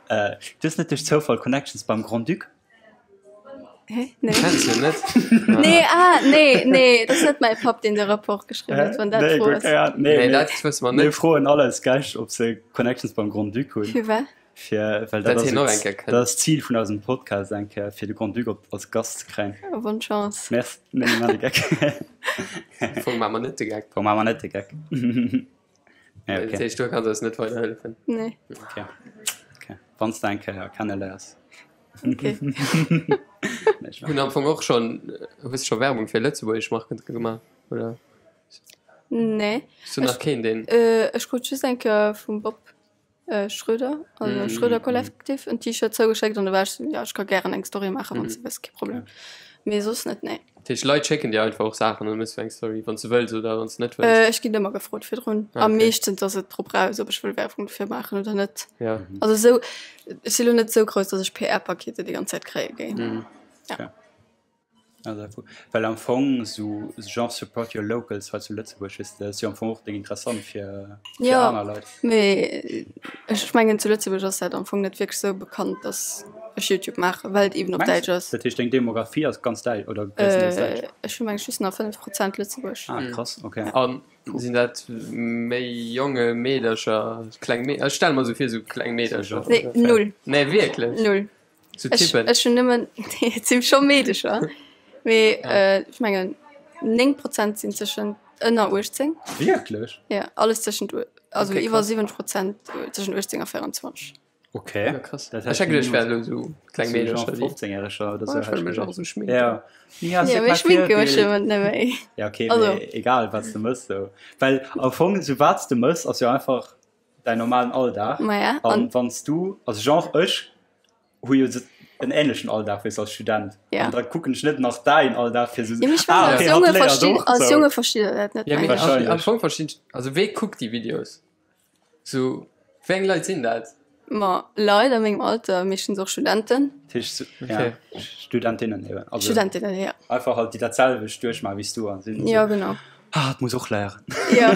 äh, du hues net duerch Zoufall Connections beim Grand-Duc? Hä? Nee. Kenns du net? Nee, ah, nee, nee, dat ass net mäi Papp, deen de Rapport geschriwwen huet, wann dat nee, d'Fro guer, ass. ja, nee, Nee, nee. dat wësse mer Mir net. froen all eis Gäscht, ob se Connections beim Grand-Duc hunn. Firwat? Fir, well dat Dat ass hien och et- eng Kéier kënnt. dat ass d'Zil vun eisem Podcast eng Kéier, fir de Grand-Duc op, als Gast ze kréien. Oh, bonne Chance. Merci. Nee, mir maachen de Geck. Am Fong maache mer net de Geck. Am Fong maache mer net de Geck. Ja, Dat okay. heescht, du kanns eis net weiderhëllefen. Nee. Okay. Okay. Wann s de eng Kéier kenneléiers. Okay. Nee, ich Hunn am Fong och schonn, hues de scho Werbung fir lëtzebuergesch Marken gemaach, oder? Nee. Hues du nach keen, deen. Äh, ech krut just eng Kéier vum Bob Schröder, also Schröder Collective, en T-Shirt zougeschéckt an du war ech sou, ja ech ka gären eng Story maachen, wann s de wëlls, kee Problem. Mee soss net, nee. Dat heescht, Leit schécken dir einfach och Saachen an da méchs du eng Story, wann s de wëlls oder wann s de net wëlls? Ech ginn ëmmer gefrot virdrun a Okay. meeschtens ass et drop raus, ob ech wëll Werbung dofir maachen oder net. Ja. Also sou, ech si lo net sou grouss, datt ech PR-Pakete déi ganz Zäit kréie géing. Ja. Also, well am Fong sou genre support your locals hei zu Lëtzebuerg, weess de, ass jo am Fong och déng interessant fir, fir Ja, aner Leit. mee ech mengen zu Lëtzebuerg ass dat am Fong net wierklech sou bekannt, datt ech Youtube maachen, well et eben op Mengs Däitsch ass. Dat heescht deng Demografie ass ganz däitsch oder gréisstendeels däitsch? Ech hu meng ech just nach 5 Prozent Lëtzebuerg. Ah krass, okay. An sinn dat méi jonge Meedercher, kleng Mee, ech stelle mer sou vir, sou kleng Meedercher? Nee, null. Nee, wierklech? Null. Sou Ech, Typen? ech hunn nëmmen, nee, et si scho Meedecher, mee ech mengen 9 Prozent sinn tëschent ënner 18. Wierklech? Ja, alles tëschent, also Okay, iwwer krass. 70 Prozent tëschent 18 a 24. Okay. Ja, krass. Dat Ech hätt geduecht, et wären elo sou kleng Meedercher, déi. 15-Järeger oder Oh, sou. ech wëll mech och sou schminken. Ja. Ja, Ja, mee ech schminke mech jo net méi. Ja, okay, Also. mee egal, wat s de mëss, sou. Well am Fong, sou wat s de mëss, ass jo einfach däin normalen Alldag. Ma ja, An an wann s du, also genre ech hu jo en ähnlechen Alldag wéi s als Student. Ja. An da kucken ech net nach däin Alldag fir sou, Ja, mee ech ah, mengen, als okay, hatt Jonge léiert verstinn, och als sou. Jonge versteet der dat net, Ja, mee mengen ech. am, am Wahrscheinlech. Fong verstinn ech, also wee kuckt déi Videos? Sou, wéi eng Leit sinn dat? Ma Leit a mengem Alter, meeschtens och Studenten. Dat heescht, so, Okay. ja, Studentinnen eben. Also, Studentinnen, ja. Einfach halt, déi dat selwecht duerchmaachen wéi s du an sinn esou, Ja, genau. ah, et muss och léieren. Ja.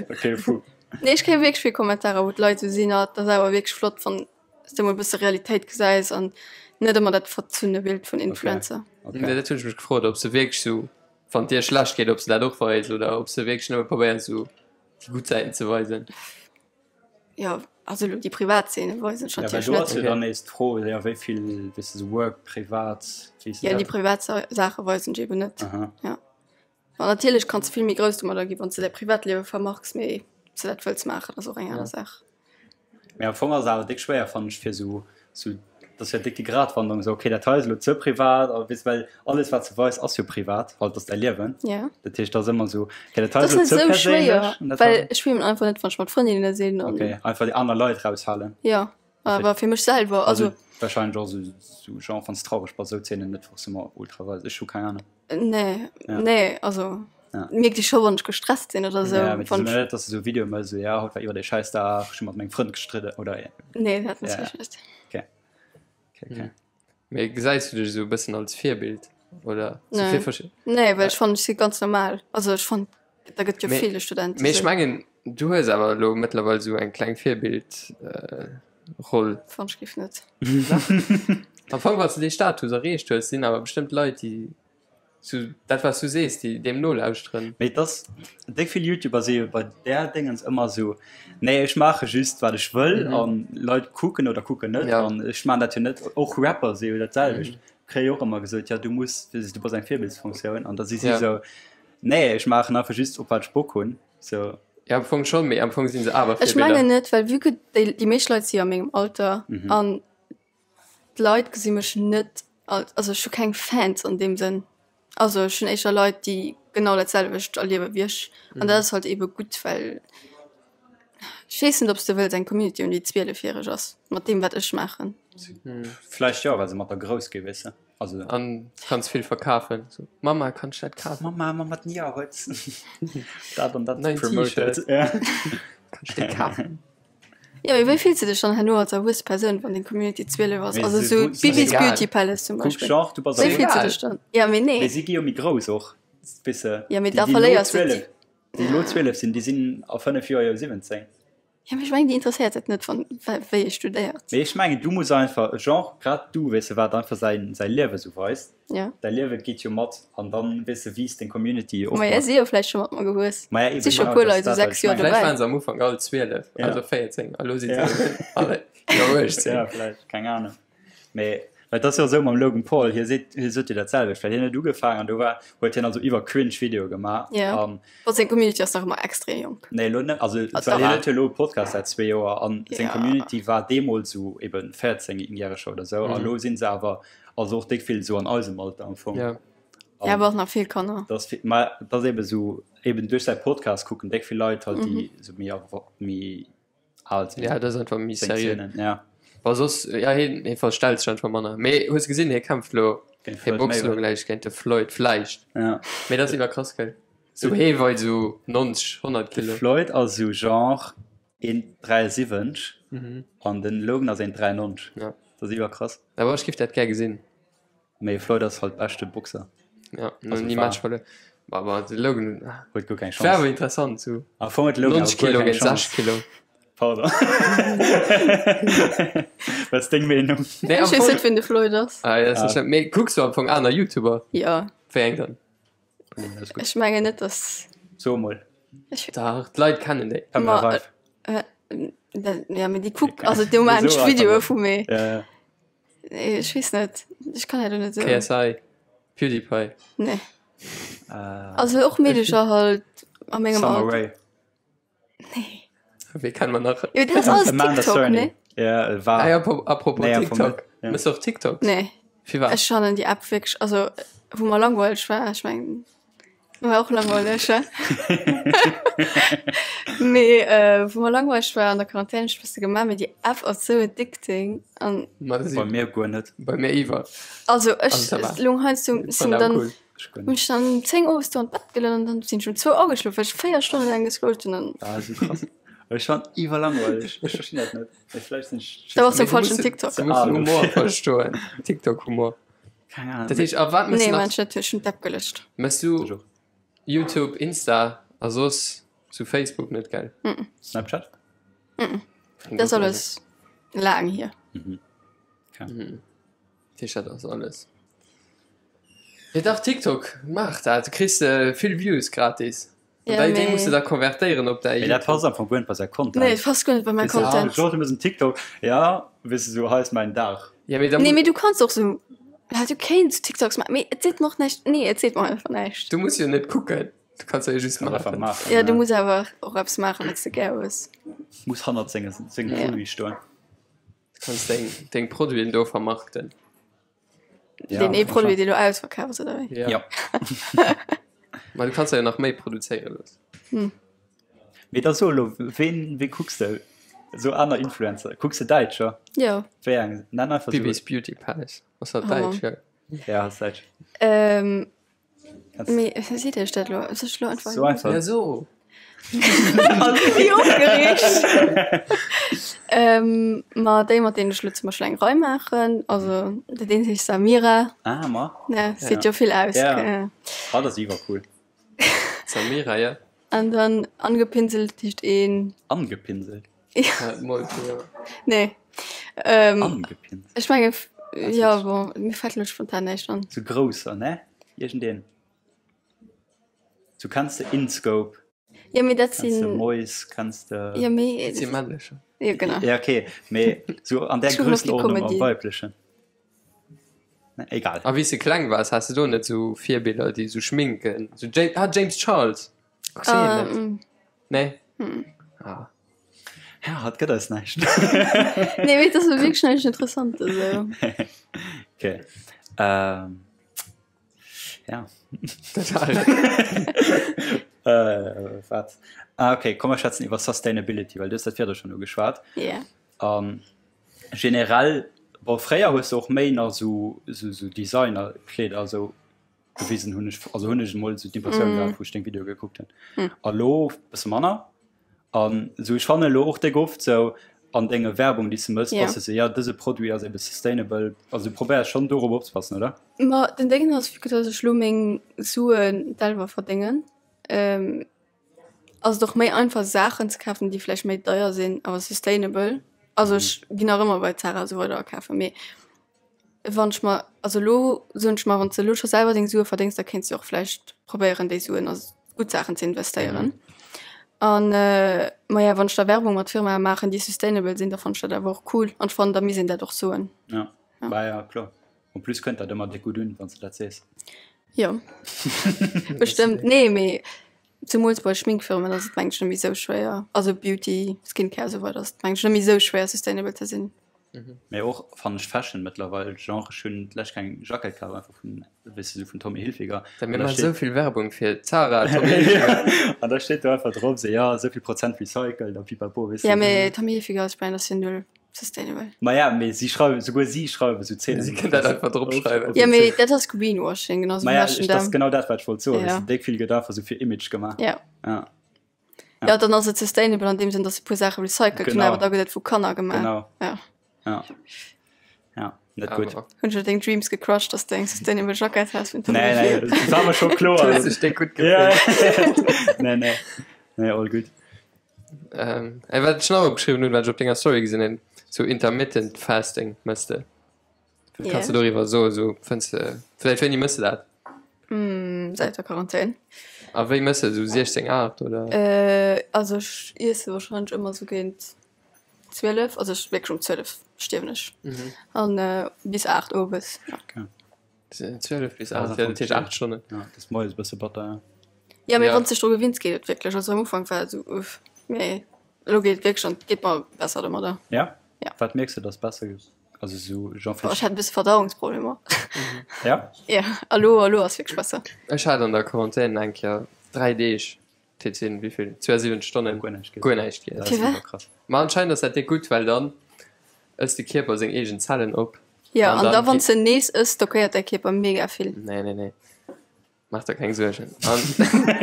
Okay, fou. Nee, ech kréie wierklech vill Kommentarer, wou d'Leit esou sinn, ah, et ass awer wierklech flott, wann s de mol e bësse Realitéit gesäis an net ëmmer dat verzunne Bild vun Influencer. Okay. Nee, dat hunn ech mech gefrot, ob se wierklech sou, wann et dir schlecht geet, ob se dat och weisen oder ob se wierklech nëmme probéieren, sou déi gutt Säiten ze weisen. Jo, also elo déi privat Zeene weisen ech Ja, well natierlech do net. ass jo dann nees d'Fro, jo, wéi vill, weess de, sou Work, privat, wéi ass Ja, déi dat? privat Saache weisen ech eben net. Aha. Ja. An natierlech kanns de vill méi grouss domadder ginn, wann s de däi Privatliewe vermarks, mee ob s de dat wëlls maachen, ass och eng aner Saach. Mee am Fong ass et awer déck schwéier, fannen ech, fir esou, esou, dat ass jo déck déi Gratwanderung, esou, okay, dat hei ass elo ze privat, a weess, well alles, wat s de weis, ass jo privat, halt, ass däi Liewen. Ja. Dat heescht, dat ass ëmmer esou, okay, dat hei Dat ass ass elo net ze esou perséinlech schwéier, an dat hei. well ech filmen einfach net, wann ech mat Frëndinne sinn an. Okay, einfach déi aner Leit raushalen. Jo, awer fir mech selwer, also. Also wahrscheinlech och esou, esou genre, wann s traureg bass, esou Zeenen net forcément ultra weisen. Ech hu keng Ahnung. Nee, Ja. nee, also Ja. mierkt ech scho wann ech gestresst sinn oder sou. Ja, mee Wann net, ech, dass du sou Videoe mëss, sou ja, haut war iwwer dee schäiss Dag, ech hu mat mengem Frënd gestridden oder ja. nee, dat Ja, natierlech net. Okay. Okay, okay. Mee gesäis du dech esou e bëssen als Virbild oder sou Nee. fir verschi- Nee, well ech fannen, ech si ganz normal. Also ech fannen, da gëtt jo Mee- ville Studenten Mee ech sou. mengen, du hues awer elo mëttlerweil esou eng kleng Virbild äh, Roll. Fann ech géif net. Am Fong, wann s de dee Status erreecht hues, sinn awer bestëmmt Leit, déi sou dat wat s du sees, déi deem nolauschteren. Mee et ass, déck vill Youtuber si jo bei där Déngens ëmmer esou, nee ech maache just wat ech wëll an Leit kucken oder kucken net an ech maachen dat jo net. Och Rapper si jo dat selwecht, kréie jo och ëmmer gesot, jo du muss, du bass eng Virbildsfunktioun an da si si esou, nee ech maachen einfach just op wat ech Bock hunn. So. Ja, am Fong schon, mee am Fong sinn se awer Ech Virbilder. mengen net, well vue que déi, déi meescht Leit si jo a mengem Alter Mhm. an d'Leit gesi mech net als, also ech hu keng Fans an deem Sënn. Also ech hunn éischter Leit, déi genau dat selwecht erliewe wéi ech an dat ass halt eebe gutt, well ech weess net, ob s de wëlls eng Community hunn, déi 12 järeg ass mat deem wat ech maachen. Vläicht jo, well se mat der grouss gi, weess de. Also. An du kanns vill verkafen. So, Mama, kann ech dat kafen? Mama, Mama, den Nia huet dat an dat Neien promoted. T-Shirt. Ja. Kann ech dee kafen? Ja, mee wéi fills de dech dann herno als erwuesse Persoun, wann deng Community 12 ass? Mee Also se- sou si- Bibis egal. Beauty Palace zum Kuck, Beispill. genre, du bass Wéi erwuess. fills du Egal. dech dann? Ja, mee Mee nee. si gi jo méi grouss och, weess de. Ja, mee Déi da ginn no verléiers de 12. Déi elo 12 sinn, déi sinn a 5 Joer jo 17. Ja, mee ech mengen, déi interesséiert et net, wann, wéi ee studéiert. Mee ech mengen, du muss einfach, genre, grad du, weess de, wat einfach säin, säi Liewe sou weist. Ja. Däi Liewe geet jo mat an dann, weess de, wiisst deng Community och mat. Maja, si jo vläicht scho mat mer gewuess. Maja, eben, Si scho genau, puer dat Leit ass sou dat, wat 6 ech Joer mengen. Vläicht dobäi. waren se am Ufank all 12, Ja. also 14, a lo si se Ja. alle iwwer 18. Ja, vläicht, keng Ahnung. Mee well et ass jo esou mam Logan Paul, hie seet, hie sot jo dat selwecht, well hien huet ugefaangen an do war, huet hien also iwwer cringe Videoe gemaach Ja. an Bon, seng Community ass nach ëmmer extrem jonk. Nee, elo net, also Ah, well hien dach. huet jo elo e Podcast säit zwee Joer an seng Ja. Community war deemools esou eben 14 Järeger oder esou a Mhm. lo sinn se awer also och déck vill esou an eisem Alter am Fong. Ja. Ja, awer och nach vill Kanner. Dat ass vill, ma dat ass eben esou, eben duerch säi Podcast kucken déck vill Leit halt déi esou méi erwa méi al sinn. Ja, dat ass einfach méi Seng seriö. Szenen, ja. Wa soss, ja, hien, hie verstellt sech einfach manner. Mee hues gesinn, hie kämpft lo, Géint hie Floyd boxt lo Mayweather. gläich géint de Floyd, vläicht. Ja. Mee dat ass iwwerkrass, gell? Sou hee weit sou 90, 100 De Kilo. Floyd ass sou genre 1,73 Mhm. an den Logan ass 1,93. Ja. Dat ass iwwerkrass. Awer ech giff dat gär gesinn. Mee Floyd ass halt beschte Boxer. Ja, Also ni war- Match verluer. Aber de Logan ah, Huet guer keng war awer Chance. interessant sou Am Fong huet Logan 90 awer guer Kilo keng géint Chance. 60 Kilo. Pardon. Wat ass deng Meenung? Nee, am Ech weess Fong, net, wien de Floyd ass. ah, ja, das ist Ah. ah. Mee kucks du am Fong aner YouTuber? Ja, Wéi eng dann? Oh, dat ass gutt. ech mengen net, dass. So mol. Ech, Dach, d'Leit kennen déi. Pamela Ma, Reif. äh, dat, ja, mee déi kuck, also déi maachen So einfach Videoe net. vu mir. Ja, ja. Nee, ech weess net. Ech kann dat net sou. KSI, PewDiePie. Nee. Äh, Also och Meedecher halt a mengem Summer Alter. Rae. Nee. Wee kennen mer nach? Jo, dat ass alles Amanda TikTok, Cerny. ne? Ja, war. Ah, ja, apropos, apropos Nee, am Fong TikTok. net. Ja. Mëss du och TikToks? Nee. Firwat? Ech fannen déi App wierklech, also wou mer langweileg war, ech mengen war och langweileg, hä? Mee äh, wou mer langweileg war an der Quarantän, ech bësse gemaach, mee déi App ass sou addicting an Ma si Bei mir guer net. bei mir iwwer. also ech Also, ça va. lung heiansdo Fand sinn awer dann cool. Ech guer hunn net. ech dann um 10 owes do an d'Bett gelunn an dann sinn ech um zwou ageschlof, well ech 4 Stonne laang gescrollt hunn an Ah, sou krass. Ech fand iwwer langweileg. Ech verstinn dat net. Mee vläicht sinn ech Da warst du Mee du falschen musst- TikTok. Du musst Ah, den Humor verstoen. TikTok-Humor. Keine Ahnung. Dat heescht, a wat mëss Nee, du nach? mensch net, ech hunn d'App gelöscht. Mëss du YouTube, Insta a soss zu Facebook net, gell? Snapchat? Dat ass alles laang hier. Mhm. Okay. Mhm. Dat heescht, dat ass alles. Jo dach, TikTok, maach dat, du kriss vill Views gratis. Ja, An déi mee- muss du da konvertéieren op däi Mee dat passt am Fong guer net bei säi Content. Nee, et passt guer net bei mäi Weess du, Content. Genre, du mëss en TikTok, ja, weess du, sou, hei ass mäin Dag. Ja, mee da Nee, mee du kanns och sou, ja, du kéints TikToks maachen, mee et seet mer och näischt. Nee, et seet mer einfach näischt. Du muss jo net kucken, du kanns jo just Kann einfach maachen. maachen. Ja, du muss awer och eppes maachen, wat s de gär hues. Muss hannert senge sengem Ja. Produit stoen. Du kanns deng, deng Produiten do vermarkten. Ja, Deen ee Produit, dee lo ausverkaf ass, oder wéi? Ja. Ja. Ma du kanns der jo nach méi produzéiere loossen. Hm. Mee da so elo, ween, wee kucks de? Sou aner Influencer. Kucks de Däitscher? Jo. Wéi eng? Nenn einfach sou. Bibis Beauty Palace. Ass dat Oh. däitsch? Ja. Ja, ass däitsch. Ähm, Kanns mee seet iech dat elo? Soll ech elo einfach. so einfach. Ja, so. Wéi opgereegt! Ähm, ma déi, mat deenen ech elo zum Beispill eng Rei maachen, also dat eent heescht Samira. Ah, ma. Ja, seet Ja. jo vill aus. Ja. gell? Ah, dat ass iwwercool. Samira, ja. An dann angepinselt heescht een. Angepinselt? Ja, mol, ja. Nee. Ähm, Angepinselt. ech menge, ja, bon, mir fält elo spontan näischt an. Sou grousser, ne? Iergendeen. Du kanns de InScope. Ja, mee dat Kanns de sinn. Mois, kanns de. Ja, mee. Dat si männlecher. Ja, genau. Ja, okay, mee sou an där Ech kucken op déi Grössenordnung am Comedy. weiblechen. Ne, egal. A wéi s de kleng waars, has de do net sou Virbiller, déi sou schminken? Sou James, ah, James Charles. Kucks de hien net? Ähm, Nee? Hm. Ah. Ja, hatt gëtt eis näischt. Nee, mee dat ass wierklech näischt Interessantes, esou. Okay. Ähm. Ja. Äh, wat? Ah, okay, komm, mer schwätzen iwwer Sustainability, well du hues dat virdru schonn ugeschwat. Yeah. An generell, bon, fréier hues de och méi nach sou, sou, sou Designer-Kleeder esou gewisen, hunn ech, also hunn ech emol esou d'Impressioun gehat, wou ech deng Videoe gekuckt hunn. A lo bësse manner. An esou, ech fannen elo och déck oft sou an denge Werbung, déi s de mëss, Ja. bass de sou, ja, dëse Produit ass ebe sustainable. Also du probéiers schonn dorop opzepassen, oder? Ma den Déngen ass, vu que dass ech lo meng Suen selwer verdéngen, ähm. Ass et och méi einfach Saachen ze kafen, déi vläicht méi deier sinn, awer sustainable. Also ech ginn nach ëmmer bei Zara a sou weider akafen, mee wann ech mer, also elo soen ech mer, wann s de elo scho selwer deng Sue verdéngs, da kéints de och vläicht probéieren déi Suen a gutt Saachen ze investéieren. An maja, wann ech da Werbung mat Firmae maachen, déi sustainable sinn, da fannen ech dat awer och cool an ech fannen, da misst een dat och soen. Ja, bah ja, kloer. En plus kënnt dat ëmmer déck gutt un, wann s de dat sees. Jo, bestëmmt. Nee, mee zemools bei Schminkfirmen ass et mengen ech net méi esou schwéier, also Beauty, Skincare esou weider ass et mengen ech net méi esou schwéier sustainable ze sinn. Mee och fannen ech Fashion mëttlerweil, genre ech hunn d'lescht eng Jackett kaf einfach vun, weess de, sou vun Tommy Hilfiger. Mir maachen esou vill Werbung fir Zara, Tommy Hilfiger. An da steet do einfach drop sou, jo esou vill Prozent recycled a pipapo, weess de. Ja mee Tommy Hilfiger als Brand ass jo null Sustainable. Ma ja, mee si schreiwen, souguer si schreiwen sou Zeenen. Si kënnen dat einfach drop schreiwen. Ja, mee dat ass Greenwashing, genau sou wéi H&M. Dat ass genau dat, wat ech wollt soen. Ja. Déck vill gëtt einfach sou fir Image gemaach. Ja. Ja. Ja, dann ass et sustainable an deem Sënn, dass se puer Saache recycelt hunn, awer da gëtt et vu Kanner gemaach. Genau. Ja. Ja. Ja, net gutt. Hunn ech deng Dreams gecrushed, dass de eng sustainable Jackett has vun Tommy Nee, nee, dat war mer scho kloer. Du hues dech déck gutt gefillt. Nee, nee. Nee, all gutt. Ähm, ey, wat ech nach opgeschriwwen hunn, wat ech op denger Story gesinn hunn, sou intermittent fasting mëss de. Wat yeah. Kanns du doriwwer soen, sou fënns de, vläicht wéini mëss de dat? Mm, säit der Quarantän. A wéi mëss de, sou 16, 8 oder? Äh, also ech iesse wahrscheinlech ëmmer sou géint 12, also ech wierklech um 12 stierwen ech. Mhm. An äh, bis 8 owes, ja. Okay. 12 bis 8, ja, dat heescht 8 Stonnen. Ja, dat ass moies e bësse batter, ja. Ja, mee wann s de dech dru gewinns, geet et wierklech. Also am Ufank war et esou, uff, mee elo geet et wierklech an et geet mer besser domadder. Ja? Ja. Wat mierks de, dass besser gëtt? Also esou genre Boah, ech hat e bësse Verdauungsproblemer. Ja? Ja, a lo, a lo ass wierklech besser. Ech hat an der Quarantän eng Kéier 3 Deeg, dat sinn wéi vill, 72 Stonnen, Guer näischt giess. Guer näischt giess. Dat ass iwwer krass. Ma anscheinend ass dat déck gutt, well dann ësst de Kierper seng eegen Zellen op. Ja, an da wann s de nees ëss, stockéiert däi Kierper mega vill. Nee, nee, nee. Maach der keng Suergen. An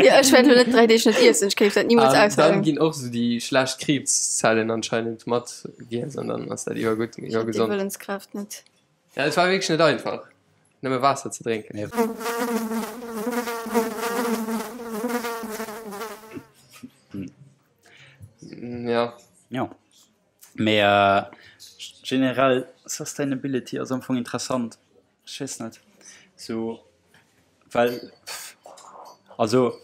Ja, ech wäert elo net 3 Deeg net iessen, ech kéif dat nimools an dann aushalen. ginn och sou déi schlecht Kriibszellen anscheinend mat giess an dann ass dat iwwergutt, Ech hätt déi iwwergesond. Wëllenskraaft net. Ja, et war wierklech net einfach, nëmme Waasser ze drénken. Ja. Jo, mee generell Sustainability ass am Fong interessant. Ech weess net, sou well also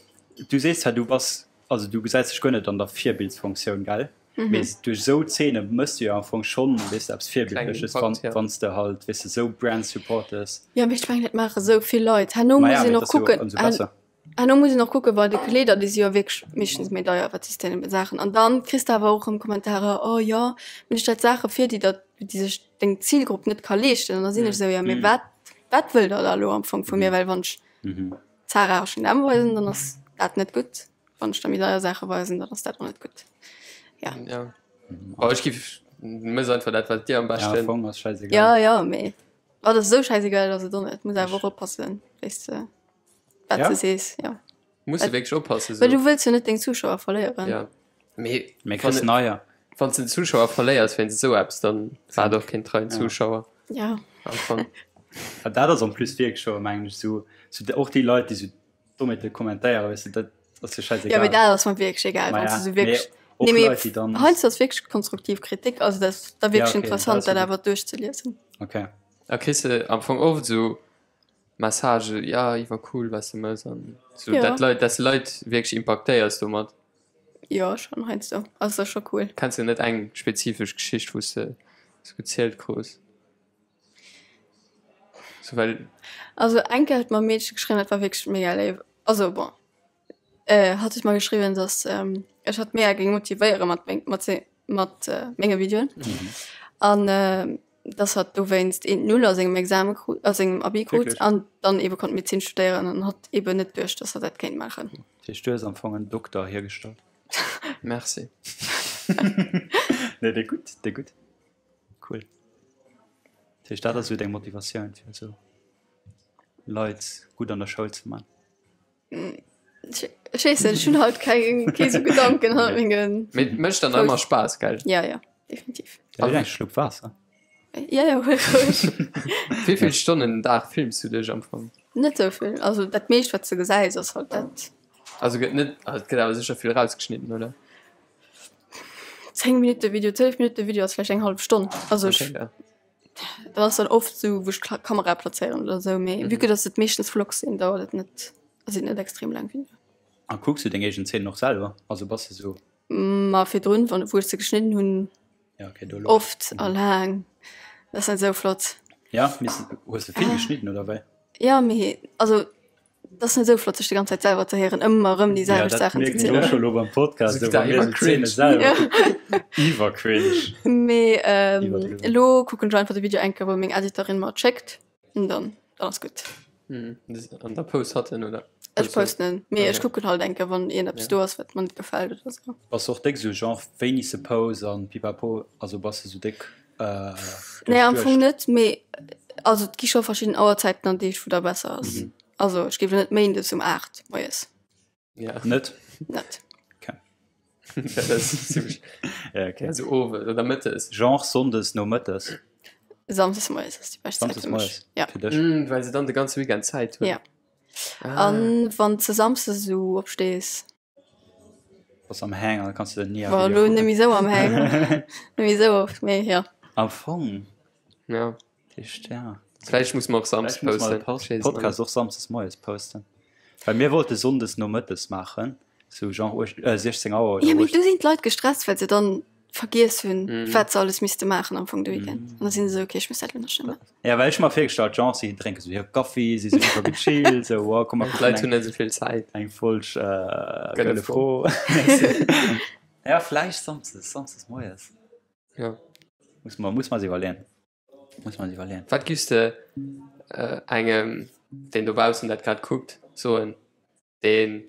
du sees zwar du bass, also du gesäis dech guer net an der Virbildsfunktioun, gell? Mee duerch esou Zeene mëss du jo am Fong schonn, weess de, eppes Virbildleches, wann wann s de halt, weess de, esou Brands supportes. Jo, mee ech mengen dat maache sou vill Leit. Herno Ma ja, muss mee een et och ass jo kucken, ëmsou besser. Herno muss een och kucken, bei de Kleeder, déi si jo wierklech meeschtens méi deier wat sustainable Saachen. An dann kriss de awer och erëm Kommentarer, oh jo, mee du stells Saache vir, déi der, déi sech deng Zilgrupp net ka leeschten. An da sinn ech esou, jo mee wat, wat wëllt der da elo am Fong vu mir? Well wann ech Zara, H&M weisen, dann ass dat net gutt. Wann ech der méi deier Saache weisen, dann ass dat och net gutt. Ja. Ja. Oh, ech giff, mëss einfach dat, wat dir am Ja, am beschten. Fong ass scheißegal. Ja, ja, mee wat ass esou scheißegal ass et och net. Muss awer och oppassen, wéis de. Wat Ja? du sees, ja. Muss du wierklech oppassen. Well du wëlls jo net deng Zuschauer verléieren. Ja. Mee Mee kriss neier. Wann s de den Zuschauer verléiers wéinst esou eppes, dann war et och keen treien Zuschauer. Ja. Am Fong. Ja, dat ass en plus wierklech scho, mengen ech, sou, sou och déi Leit, déi sou dommheete kommentéieren, weess de, dat ass jo schäisegal. Ja, mee dat ass mer wierklech egal, Ma wann ja, s du sou wierklech. mee och Nee, mee Leit, déi dann. heiansdo ass wierklech konstruktiv Kritik, also dat ass da Ja, wierklech okay, dat interessant, ass jo dat gutt. awer duerchzeliesen. Okay. A kriss de am Fong oft esou Message, ja iwwer cool was de mëss an sou Ja. dat Leit dass de Leit wierklech impaktéiers domat. Jo schon heiansdo, also ass scho cool. Kenns de net eng spezifesch Geschicht wous de sou gezielt krus? Sou well. Also eng Kéier huet mer e Meedche geschriwwen, dat war wierklech mega léif, also bon hatt huet mer geschriwwen, dass ech hatt mega géing motivéiere mat meng mat se mat menge Videoen an dass hatt dowéinst een Null a sengem Exame krut, a sengem Abi krut an dann eebe konnt Medezin studéieren an hatt eebe net duecht, dass hatt dat kéint maachen. Dat heescht, du hues am Fong en Dokter hiergestallt? Merci. Nee, déi gutt, déi gutt. Cool. Dat heescht, dat ass esou deng Motivatioun, fir esou Leit gutt an der Schoul ze man? Ech weess net, ech hunn halt keng, kee sou Gedanken hannert mengen. Mee et mécht dann ëmmer Spaass, gell? Ja, ja, definitiv. Ja, huel eng Schlupp Waasser. Ja, ja, huel roueg. Wéi vill Stonnen den Dag films du dech am Fong? Net sou vill, also dat meescht wat s de gesäis ass halt dat. Also gëtt net, also et gëtt awer sécher vill rausgeschnidden, oder? 10 Minutte Video, 12 Minutte Video ass vläicht eng hallef Stonn. Also ech, Okay, ja. dat ass dann oft sou, wou ech d'Kamera plazéieren oder sou, mee vue que dass et meeschtens Vlogs sinn, dauert et net, sinn et net extrem laang Videoen. A kucks du deng eegen Zeenen och selwer? Also bass de sou. Ma virdrun, wann, wou ech se geschnidden hunn, Ja, okay, do lo. oft a laang. Dat ass net sou flott. Ja, mee hues de vill geschnidden oder wéi? Ja, mee also dat ass net sou flott, sech déi ganz Zäit selwer ze héieren, ëmmer erëm déi Ja, selwecht dat Saachen ze mierken ech zielen. och scho lo beim Podcast, Sou esou wa mir iwwer esou d'Zeene cringe. selwer Ja. kucken. Iwwer cringe. Mee ähm, Iwwerdriwwen. elo kucken ech einfach de Video eng Kéier, wou meng Editorin mer et schéckt, an dann, dann ass gutt. Mhm. An da post hatt en, oder? Ech posten en, mee ech Okay. kucken halt eng Kéier, wann iergendeppes Ja. do ass, wat mer net gefält oder sou. Bass och déck sou genre wéini se post an pipapo, also bass de sou déck äh, Nee, am Fong duerchduecht? net, mee also et gi scho verschidden Auerzäiten an Deeg, wou da besser ass. Mhm. Also ech géif lo net méindes um 8 moies. Ja. Net? Net. Okay. Ja, dat ass zimmlech. Ja, okay. Also owes oder mëttes. Genre sonndes nomëttes? Samsdes moies ass déi bescht Zäit Samsdes fir mech. moies Ja. fir dech? Mm, well se dann de ganze Weekend Zäit hunn. Ja. Ah. An wann s de samsdes esou opstees. Bass am Hang an kanns de ni Bon, elo net méi esou am Hang, net méi esou oft, mee jo. Am Fong. Ja. Echt, ja. Vläicht muss mer och samsdes Vläicht muss mer de posten. Post Podcast och samsdes moies posten. Well mir wollte sonndes nomëttes maachen, sou genre uech äh 16 Auer oder Jo, mee 18. do sinn d'Leit gestresst, well se dann vergiess hunn, Mhm. wat se alles misste maachen am Fong de Weekend. An da sinn se esou, okay, ech muss dat elo nach schnell maachen. Ja, well ech hu mer virgestallt, genre si drénke sou hir Kaffi, si si super gechillt, sou oh komm mer kucken D'Leit eng hunn net esou vill Zäit. eng Folg äh Gëlle Gëlle Fro. Ja, vläicht samsdes, samsdes moies. Ja. Muss mer muss mer eis iwwerleeën. Muss mer eis iwwerleeën. Wat giffs de engem, deen dobaussen dat grad kuckt, soen, deen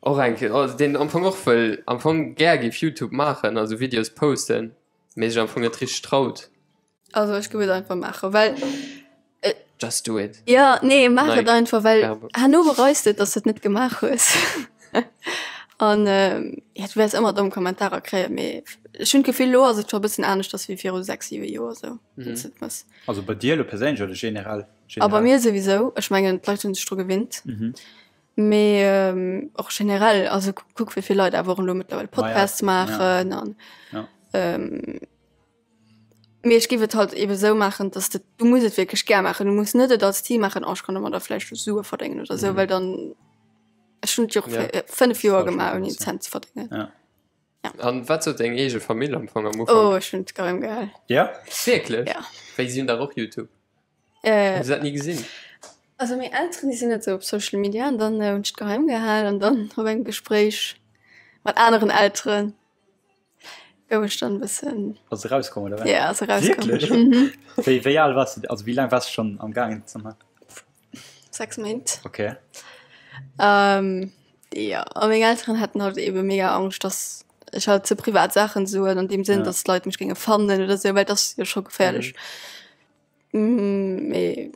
och eng Kéier, also deen am Fong och wëll, am Fong gär giff Youtube maachen, also Videos posten, mee sech am Fong net richteg traut? Also ech giff et einfach maachen, well Just do it. Ja, nee, maach et Nike einfach, well Werbung. herno bereis de et, dass de et net gemaach hues. An ja, du wäers ëmmer domm Kommentarer kréien, mee ech hunn d'Gefill, elo ass et scho e bëssen aneschters wéi viru 6, 7 Joer esou, wann s de et mëss. Also bei dir elo perséinlech oder generell? A bei mir souwisou, ech mengen, d'Leit hunn sech dru gewinnt. Mee och generell, also kuck wéi vill Leit awer och elo mëttlerweil Podcasts maachen an Mee ech géif et halt eben esou maachen, dass de, du muss et wierklech gär maachen. Du muss net et als Zil maachen, oh ech kann domadder vläicht Sue verdéngen oder esou, well dann, ech hunn et jo och Ja. 5 Joer gemaach ouni en Cent ze verdéngen. Ja. Ja. An wat sot deng eege Famill am Fong am Oh, Ufank? ech hunn et geheim gehal. Ja? Wierklech? Ja. Well si hunn dach och Youtube. Äh. Hunn se dat ni gesinn? Also meng Elteren, déi sinn net esou op Social Media an dann hunn ech et geheim gehal an dann op engem Gespréich mat aneren Elteren Gouf ech dann e bëssen. Ass erauskomm oder wat? Ja, ass erauskomm. Wierklech? Mhm. Wéi, wéi al wars du, also wéi laang wars du schonn am gaangen ze man? 6 Méint. Okay. Ähm, ja, a meng Elteren haten halt ebe mega Angscht, dass ech halt ze privat Saachen soen, an deem Sënn, Ja. dass d'Leit mech géinge fannen oder sou, well et ass jo scho geféierlech. Mee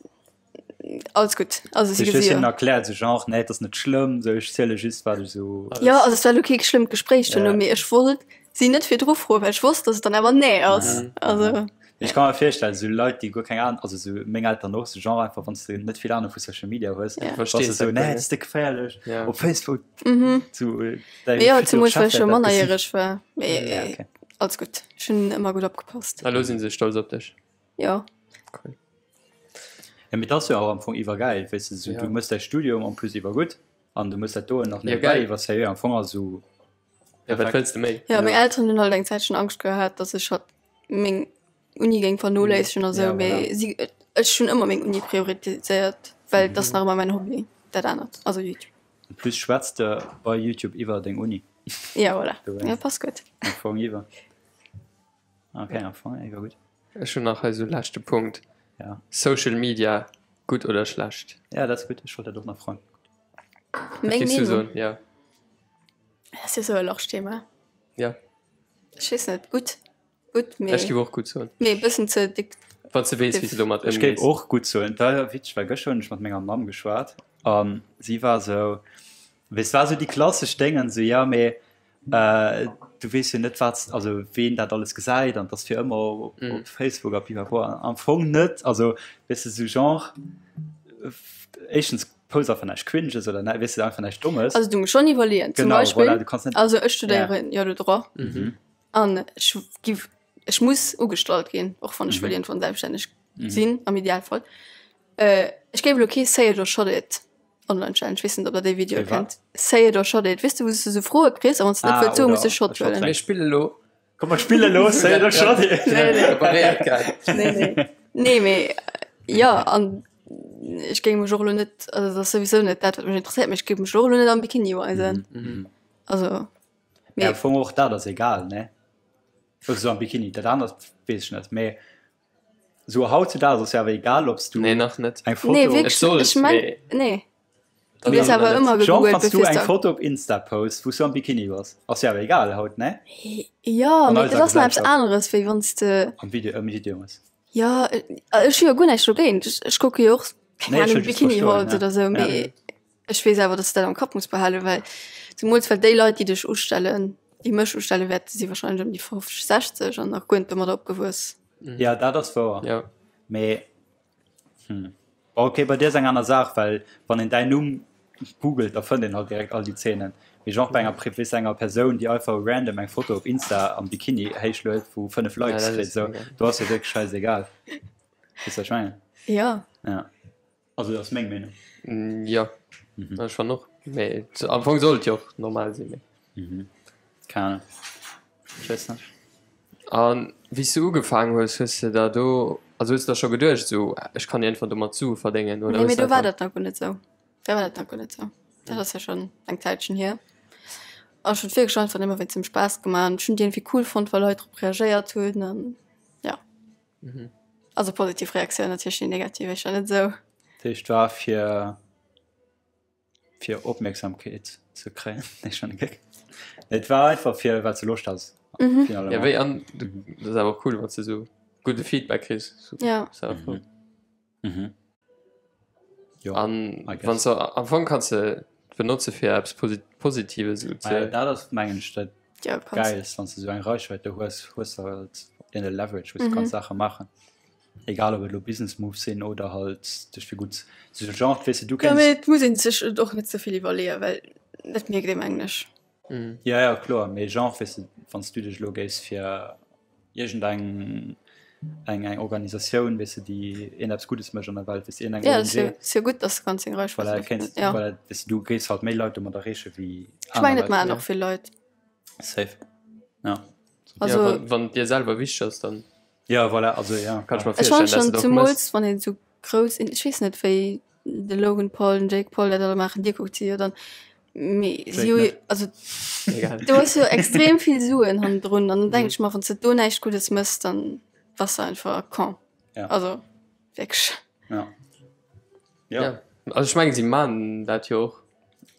alles gutt. Also si Du hues gesi hinnen jo. erkläert, sou genre, nee, et ass net schlëmm, sou ech ziele just wat ech sou. Jo, also et war elo kee schlëmmt Gespréich duerno, Ja. mee ech wollt si net virdru froen, well ech wosst, dass et dann awer nee ass. Ja. Also Ech ka mer virstellen, sou Leit, déi guer keng Ahnung, also sou meng Eltern och, sou genre einfach, wann s de net vill Ahnung vu Social Media hues, Ja. bass de sou, nee, et ass déck geféierlech, Ja. op Facebook, Mhm. sou däi Mee jo, future zemools well Chef ech jo wäert dat gesinn. mannerjäreg war. Mee Ja, okay. alles gutt, ech hunn ëmmer gutt opgepasst. A lo si se stolz op dech? Jo. Cool. Ja, mee dat ass jo och am Fong iwwergäil, weess de, sou Ja. du mëss däi Studium en plus iwwergutt an du mëss dat doen nach Ja, nebenbäi geil. iwwer sérieux am Fong ass sou Ja, wat perfekt. wëlls de méi? Ja, meng Elteren hunn halt eng Zäitchen Angscht gehat, dass ech halt meng Uni géing vernoléissegen a sou, Ja, mee voilà. si, ech hunn ëmmer meng Uni prioritiséiert, well et ass nach ëmmer mäin Hobby, dat anert, also Youtube. En plus schwätz de bei Youtube iwwer deng Uni. Ja, voilà. Dowéinst. Ja, passt gutt. Am Fong iwwer. Okay, am Fong iwwer gutt. Ech hunn nach hei sou leschte Punkt. Ja. Social Media, gutt oder schlecht? Ja, dat ass gutt. Ech wollt dat och nach froen. Meng Wat géifs du Meenung? soen? Ja. Dat ass jo sou e large Thema. Ja. Ech weess net, gutt, gutt, mee. Ech géif och gutt soen. Mee e bëssen ze dick. Wann s de weess, wéi s de domat Ech géif ëmgees. och gutt soen. Et war witzeg, well gëschter hunn ech mat menger Mamm geschwat an si war sou, weess, war sou déi klassesch Déngen, sou, ja mee du weess jo net wat, also ween dat alles gesäit an dass fir ëmmer op, mm. op Facebook a pipapo. Am Fong net, also weess de sou genre éischtens. Post einfach näischt Cringes oder nä weess de einfach näischt Dommes. Also du muss schon iwwerleeën. Zum Genau, Beispill, voilà, du kanns net. also ech Ja. studéieren jo lo Droit Mhm. an ech giff, ech muss ugestallt ginn, och wann ech wëll Mhm. iergendwann selbststänneg Mhm. sinn am Idealfall. Äh, ech géif elo kee Say it or shot it online stellen. Ech weess net, ob der dee Video Wéi wat? kennt. Say it or shot it, weess de, wou s du sou Froe kriss a wann s de net Ah, wëlls soen, oder muss de Shot e Shot huelen. Mir spille lo. Komm mer spille lo Say it or shot it. Nee, nee. Preparéiert grad. Nee, nee. Nee, mee jo, an ech géing mech och elo net, also dat ass souwisou net dat, wat mech interesséiert, mee ech géif mech och elo net am Bikini weisen. Mhm. Also, Ja, mee am Fong och dat ass egal, ne? Also sou am Bikini, dat anert weess ech net, mee sou hautzudaags ass jo awer egal, ob s du Nee, nach net. eng Foto. nee, Ech wierklech, soll ech et, meng, mee nee. dann Du hues awer awer net. ëmmer Genre, gegoogelt, wann s du bevir s eng de. Foto op Insta posts, wou s du am Bikini bass, ass jo awer egal haut, ne? Jo, An mee eiser dat ass nach eppes Gesellschaft. aneres, wéi wann s de. Am Video, am Video ass. Jo, ech hu jo guer näischt dogéint. Ech, ech kucke jo och, keng Nee, ech Ahnung, wëll just Bikini verstoen, Hauls ja. oder sou, Ja. mee ech weess awer, dass de dat am Kapp muss behalen, well zemools well déi Leit, déi dech ustellen, déi mech ustelle wäerten, si warscheinlech ëm déi 50, 60 an nach guer net domadder opgewuess. Ja, dat ass wouer. Ja. Mee, hm. Bon, okay, bei dir ass eng aner Saach, well wann een däin Numm googelt, da fënnt een halt direkt all déi Zeenen. Mee genre bei enger Pri weess enger Persoun, déi einfach random eng Foto op Insta am Bikini héichluet, wou 5 Ja, Likes dat kritt, ass sou, egal. do ass jo wierklech schäisegal. Weess wat ech mengen? Ja. Ja. Also dat ass meng Meenung. Ja, Mhm. ech fannen och. Mee am Fong soll et jo och normal sinn. Mee. Mhm. Keng Ahnung. Ech weess net. An wéi s du ugefaangen hues, hues de der do, also hues de der scho geduecht esou, ech kann iergendwann domat Sue verdéngen oder Nee, hues mee de do war einfach. dat nach guer net esou. Da war dat nach guer net esou. Dat ass jo schonn eng Zäitchen hier. An ech hunn et wierklech einfach nëmme wéinst dem Spaass gemaach an ech hunn et iergendwéi cool fonnt, wa Leit drop reagéiert hunn an ja. Mhm. Also positiv Reaktioun natierlech, déi negativ éischter net esou. Dat heescht war fir fir Opmierksamkeet ze kréien. Nee, schon e Geck. Nee, et war einfach fir well s de Loscht has. Mhm. Finalement. Ja, wéi an dat ass awer och cool, wann s de esou gudde Feedback kriss. So, Ja. ass awer flott. Mhm. Jo, An I guess. wann s de am Fong kanns de et benotze fir eppes Posi Positives esou Ma ja, ze. dat ass mengen ech dat Ja, kanns. Geilst, wann s de esou eng Reichweite hues, hues de halt een Leverage, wou s de Mhm. kanns Saache maachen. Egal ob et elo Business Moves sinn oder halt dech fir gutt sou Genre, weess de, du Ja, kenns. mee et muss een sech et och net ze vill iwwerleeën, well dat mierkt ee mengen ech. Mhm. Ja, ja, kloer, mee Genre, weess de, wann s du dech elo géifs fir iergendeng eng eng Organisatioun, weess de, déi iergendeppes Guddes mécht an der Welt, weess de, iergendeng Ja, dat ass jo, ONG. ass jo gutt, dass du kanns deng Reichweite Voilà, dofir kéints, ja. voilà, weess de, du géifs halt méi Leit domat erreeche wéi Ech aner mengen, dat Leit. maachen Ja. och vill Leit. Safe, ja. Also, ja, wann, wann et dir selwer wichteg ass, dann. Ja, voilà, also ja. Kann ech mer Ech fand virstellen, dass schon du dat och zumools mëss. wann een sou grouss in, ech weess net wéi de Logan Paul, den Jake Paul dat alle maachen, dir kuckt si jo dann, mee si Jake hu jo, net. also Egal. do ass jo extrem vill Suen hannendrun an dann denk Mhm. ech mer, wann s de do näischt Guddes mëss, dann bass de einfach con. Ja. Also wierklech. Ja. Ja. Ja. Also ech mengen, si man dat jo och.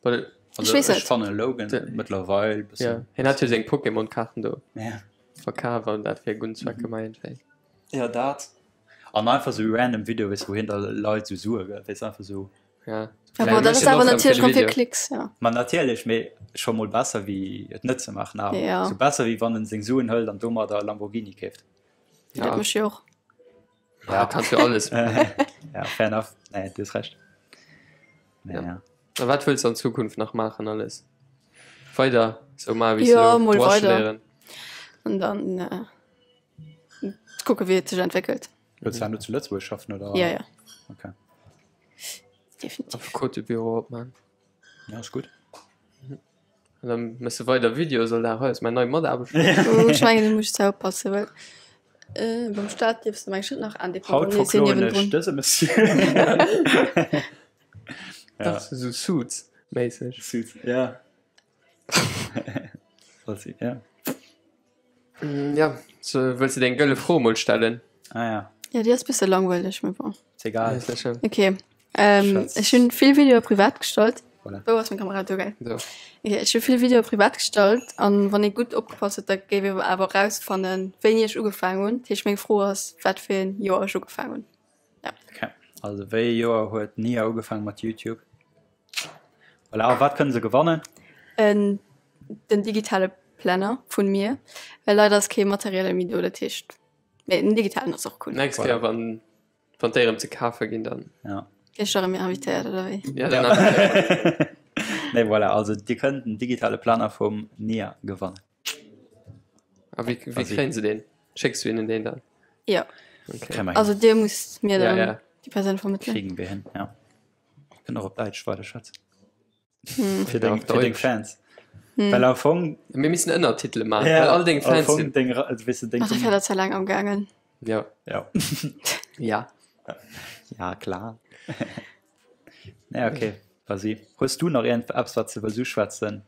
Well, Also Ech weess ech net. fanne Logan De- mëttlerweil ja, bëssen. hien hat jo seng Pokémon-Kaarten do Ja. verkaf an dat fir e gudden Zweck Mhm. gemaach iergendwéi. Ja, dat. An einfach sou random Video, weess, wou hien da Leit sou Sue gëtt, weess, einfach sou. Ja. Ja, bon, dat ass awer natierlech rëm fir Klicks, ja. Ma natierlech, mee scho mol besser wéi et net ze maachen, awer Ja. sou besser wéi wann en seng Suen hëlt an domadder e Lamborghini keeft. Ja. Dat mécht jo och. Ja, kannst du alles. Ja, fair enough. Nee, du hues Recht. Nee, Ja. ja. A wat wëlls du an Zukunft nach maachen alles? Weider sou maachen, wéi s Ja, du mol Droit weider. studéieren? An dann äh, kucke wéi et sech entwéckelt. Wëlls du awer nur zu Lëtzebuerg schaffen oder? Ja, ja. Okay. Definitiv. Affekotebüro opman. Ja, ass gutt. An dann mëss de weider Videoen all Dag raus, mäin nei Mataarbechter. Oh, ech mengen, do muss ech oppassen, well äh, beim Staat dierfs de meng ech net nach Haut indépendant sinn verkloen ech niewendrun. dëse Monsieur. Ja. Dach, sou Suits méisseg. Suits, ja. Falls sie, ja. Ja, so, wëlls de deng gëlle Fro mol stellen? Ah ja. Ja, déi ass bësse langweileg, mee bon. Ist egal. Ist net schlëmm. Okay. Ähm, Schatz. ech hunn vill Videoe privat gestallt. Voilà. Wou ass meng Kamera? Do, gell? Do. Okay, ech hu vill Videoe privat gestallt an wann ee gutt opgepasst huet, da géif ee awer erausfannen, wéini ech ugefaangen hunn. Dat heescht, meng Fro ass, wat fir en Joer ech ugefaangen hunn. Ja. Okay. Also wéi ee Joer huet d'Nia ugefaangen mat YouTube? Voilà, a wat kënne se gewannen? En, den digitale Planner vun mir, well leider ass kee materielle méi do, dat heescht, mee den digitalen ass och cool. Nächst Kéier wann wann déi erëm ze kafe ginn, dann Ja. Ginn ech da rëm invitéiert oder wéi? Ja, dann invitéiert. Nee, voilà, also Dir kënnt den digitale Planer vum Nia gewannen. A wéi, wéi kréien se deen? Schécks du hinnen deen dann? Ja. Okay. Also Dir musst mir Ja, dann ja. déi Persoun vermëttelen. Kriegen wir hin, ja. Kënnt och op Däitsch weiderschwätzen. Hm. Fir deng, Auf fir deng Deutsch. Fans. Well am Fong, Mir missen Ënnertitele maachen, ja, well all deng am Fans Fong sinn. deng, Ra- also, weess du, deng Ach, da wär dat ze laang am gaangen. Ja. Ja. Ja. Ja, klar. Nee, okay. Vas-y. Hues du nach irgend eppes, wat s de wëlls uschwätzen?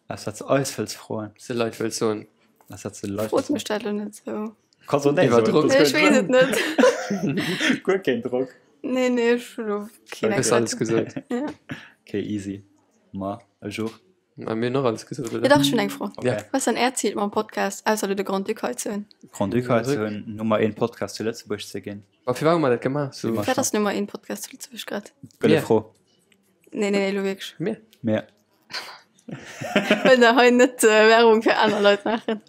Eppes, wat s de eis wëlls froen? Was de Leit wëlls soen? Was wat s de Leit Frot wëlls mech dat elo net sou. Kanns och nee Iwwer soen. Drock. Das Ech weess et net. Guer keen Drock. Nee, nee, ech hu lo keen Hues alles gesot. Ja. Okay, easy. Ma, ech och. Ma mir hunn och alles gesot, Ja, oder? dach, ech hunn eng Fro. Ja. Was ass dann Äert Zil mam Podcast, ausser elo de Grand-Duc hei ze hunn? Grand-Duc hei ze hunn, Nummer een Podcast zu Lëtzebuerg ze ginn. Ma firwat hu mer dat gemaach? So, Wat ass Nummer een Podcast zu Lëtzebuerg grad? Gëlle Mir. Fro. Nee, nee, nee, elo wierklech. mir. Mir. Wëll der hei net Werbung fir aner Leit maachen?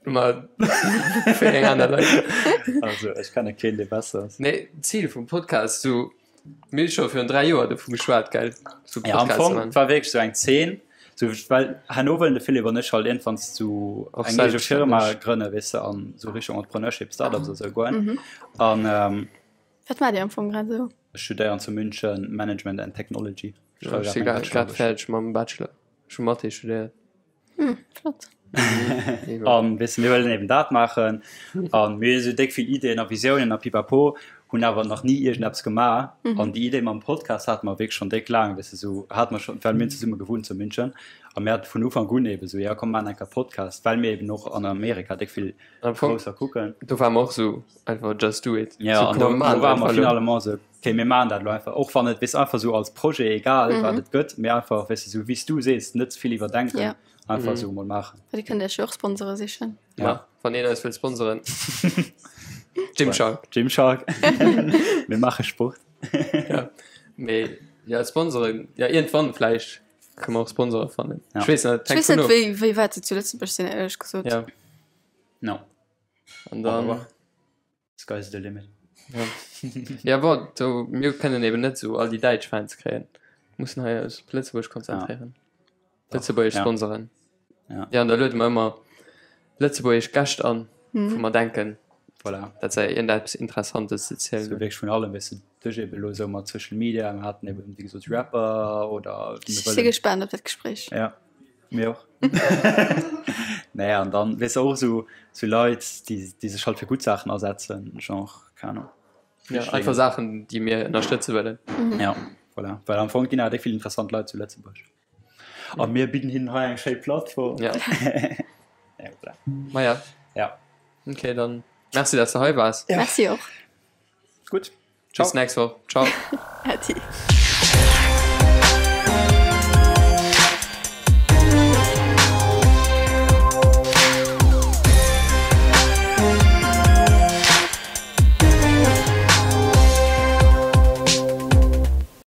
Ma fir eng aner Leit. Also, ech kenne keen, dee besser ass. Nee, d'Zil vum Podcast, so, mir hu scho virun 3 Joer dovu geschwat, gell? So Ja, am Podcast Fong man. war wierklech sou eng Zeen, sou, well herno wëllen de Philippe an ech halt iergendwann zu Och eng eege Firma selbststänneg. grënne, weess de, an sou Richtung Entrepreneurship, Startups a sou goen. An ähm, Wat maacht Dir am Fong grad esou? ech studéieren zu München Management and Technology. Ech Ja, schreiwe ech si grad meng grad grad Bachelor-Aarbecht. fäerdeg mam Bachelor. Ech hu Mathé studéiert. Hm, flott. An weess de, mir wëllen eben dat maachen an mir hu sou déck vill Ideeën a Visiounen a pipapo, hunn awer nach ni iergendeppes gemaach. An déi Idee mam Podcast hate mer wierklech schonn déck laang, weess de, sou hate mer schonn, well mir hunn zesumme gewunnt zu München a mir hate vun Ufank un eben sou, jo komm mir maachen eng Kéier Podcast, well mir eben och an Amerika déck vill Am Fong, grousser kucken. do ware mer och sou einfach just do it. Ja, Sou, an do, komm, mir do maachen ware mer einfach elo. finalement sou, okay, mir maachen dat elo einfach, och wann et, weess, einfach sou als Projet, egal wat et gëtt, mee einfach, weess de, sou wéi s du sees, net ze vill iwwerdenken, Ja. einfach sou emol maachen. Dir kënnt Iech jo och Sponsore sichen. Ja. Ma, wann een eis wëll sponsoren. Gymshark. Gymshark. Mir maache Sport. Ja. Mee, ja, Sponsoren, ja, iergendwann vläicht kënne mer och Sponsore fannen. Ja. Ech weess net, Ech hänkt weess vun net, of. wéi, wéi wäit se zu Lëtzebuerg sinn, éierlech gesot. Ja, No. an dann. Sky's the limit. Ja, ja bon, do, mir kënnen eben net sou all déi däitsch Fans kréien. Mussen hei eis op Lëtzebuerg konzentréieren. Ja. Lëtzebuergesch Ja. Sponsoren. Ja. Ja, an da luede mer ëmmer lëtzebuergesch Gäscht an, wou mer denken, Voilà. dat se iergendeppes Interessantes ze zielen So hunn. wierklech vun allem, weess de, duerch eben elo esou mat Social Media, mir haten eben, wéi gesot, Rapper oder Ech si gespaant op dat Gespréich. Ja. Mir och. Naja, an dann, weess de, och esou, esou Leit, déi, déi sech halt fir gutt Saachen asetzen, genre, keng Ahnung. Ja, einfach Saachen, déi mir ënnerstëtze wëllen. Ja, voilà. Well am Fong ginn awer déck vill interessant Leit zu Lëtzebuerg. A mir bidden hinnen hei eng schéi Plattform. Ja. Ja, voilà. Maja. Ja. Okay, dann merci, dass du hei waars. Merci och. Gutt. Ciao. Bis nächst Woch. Ciao. Äddi.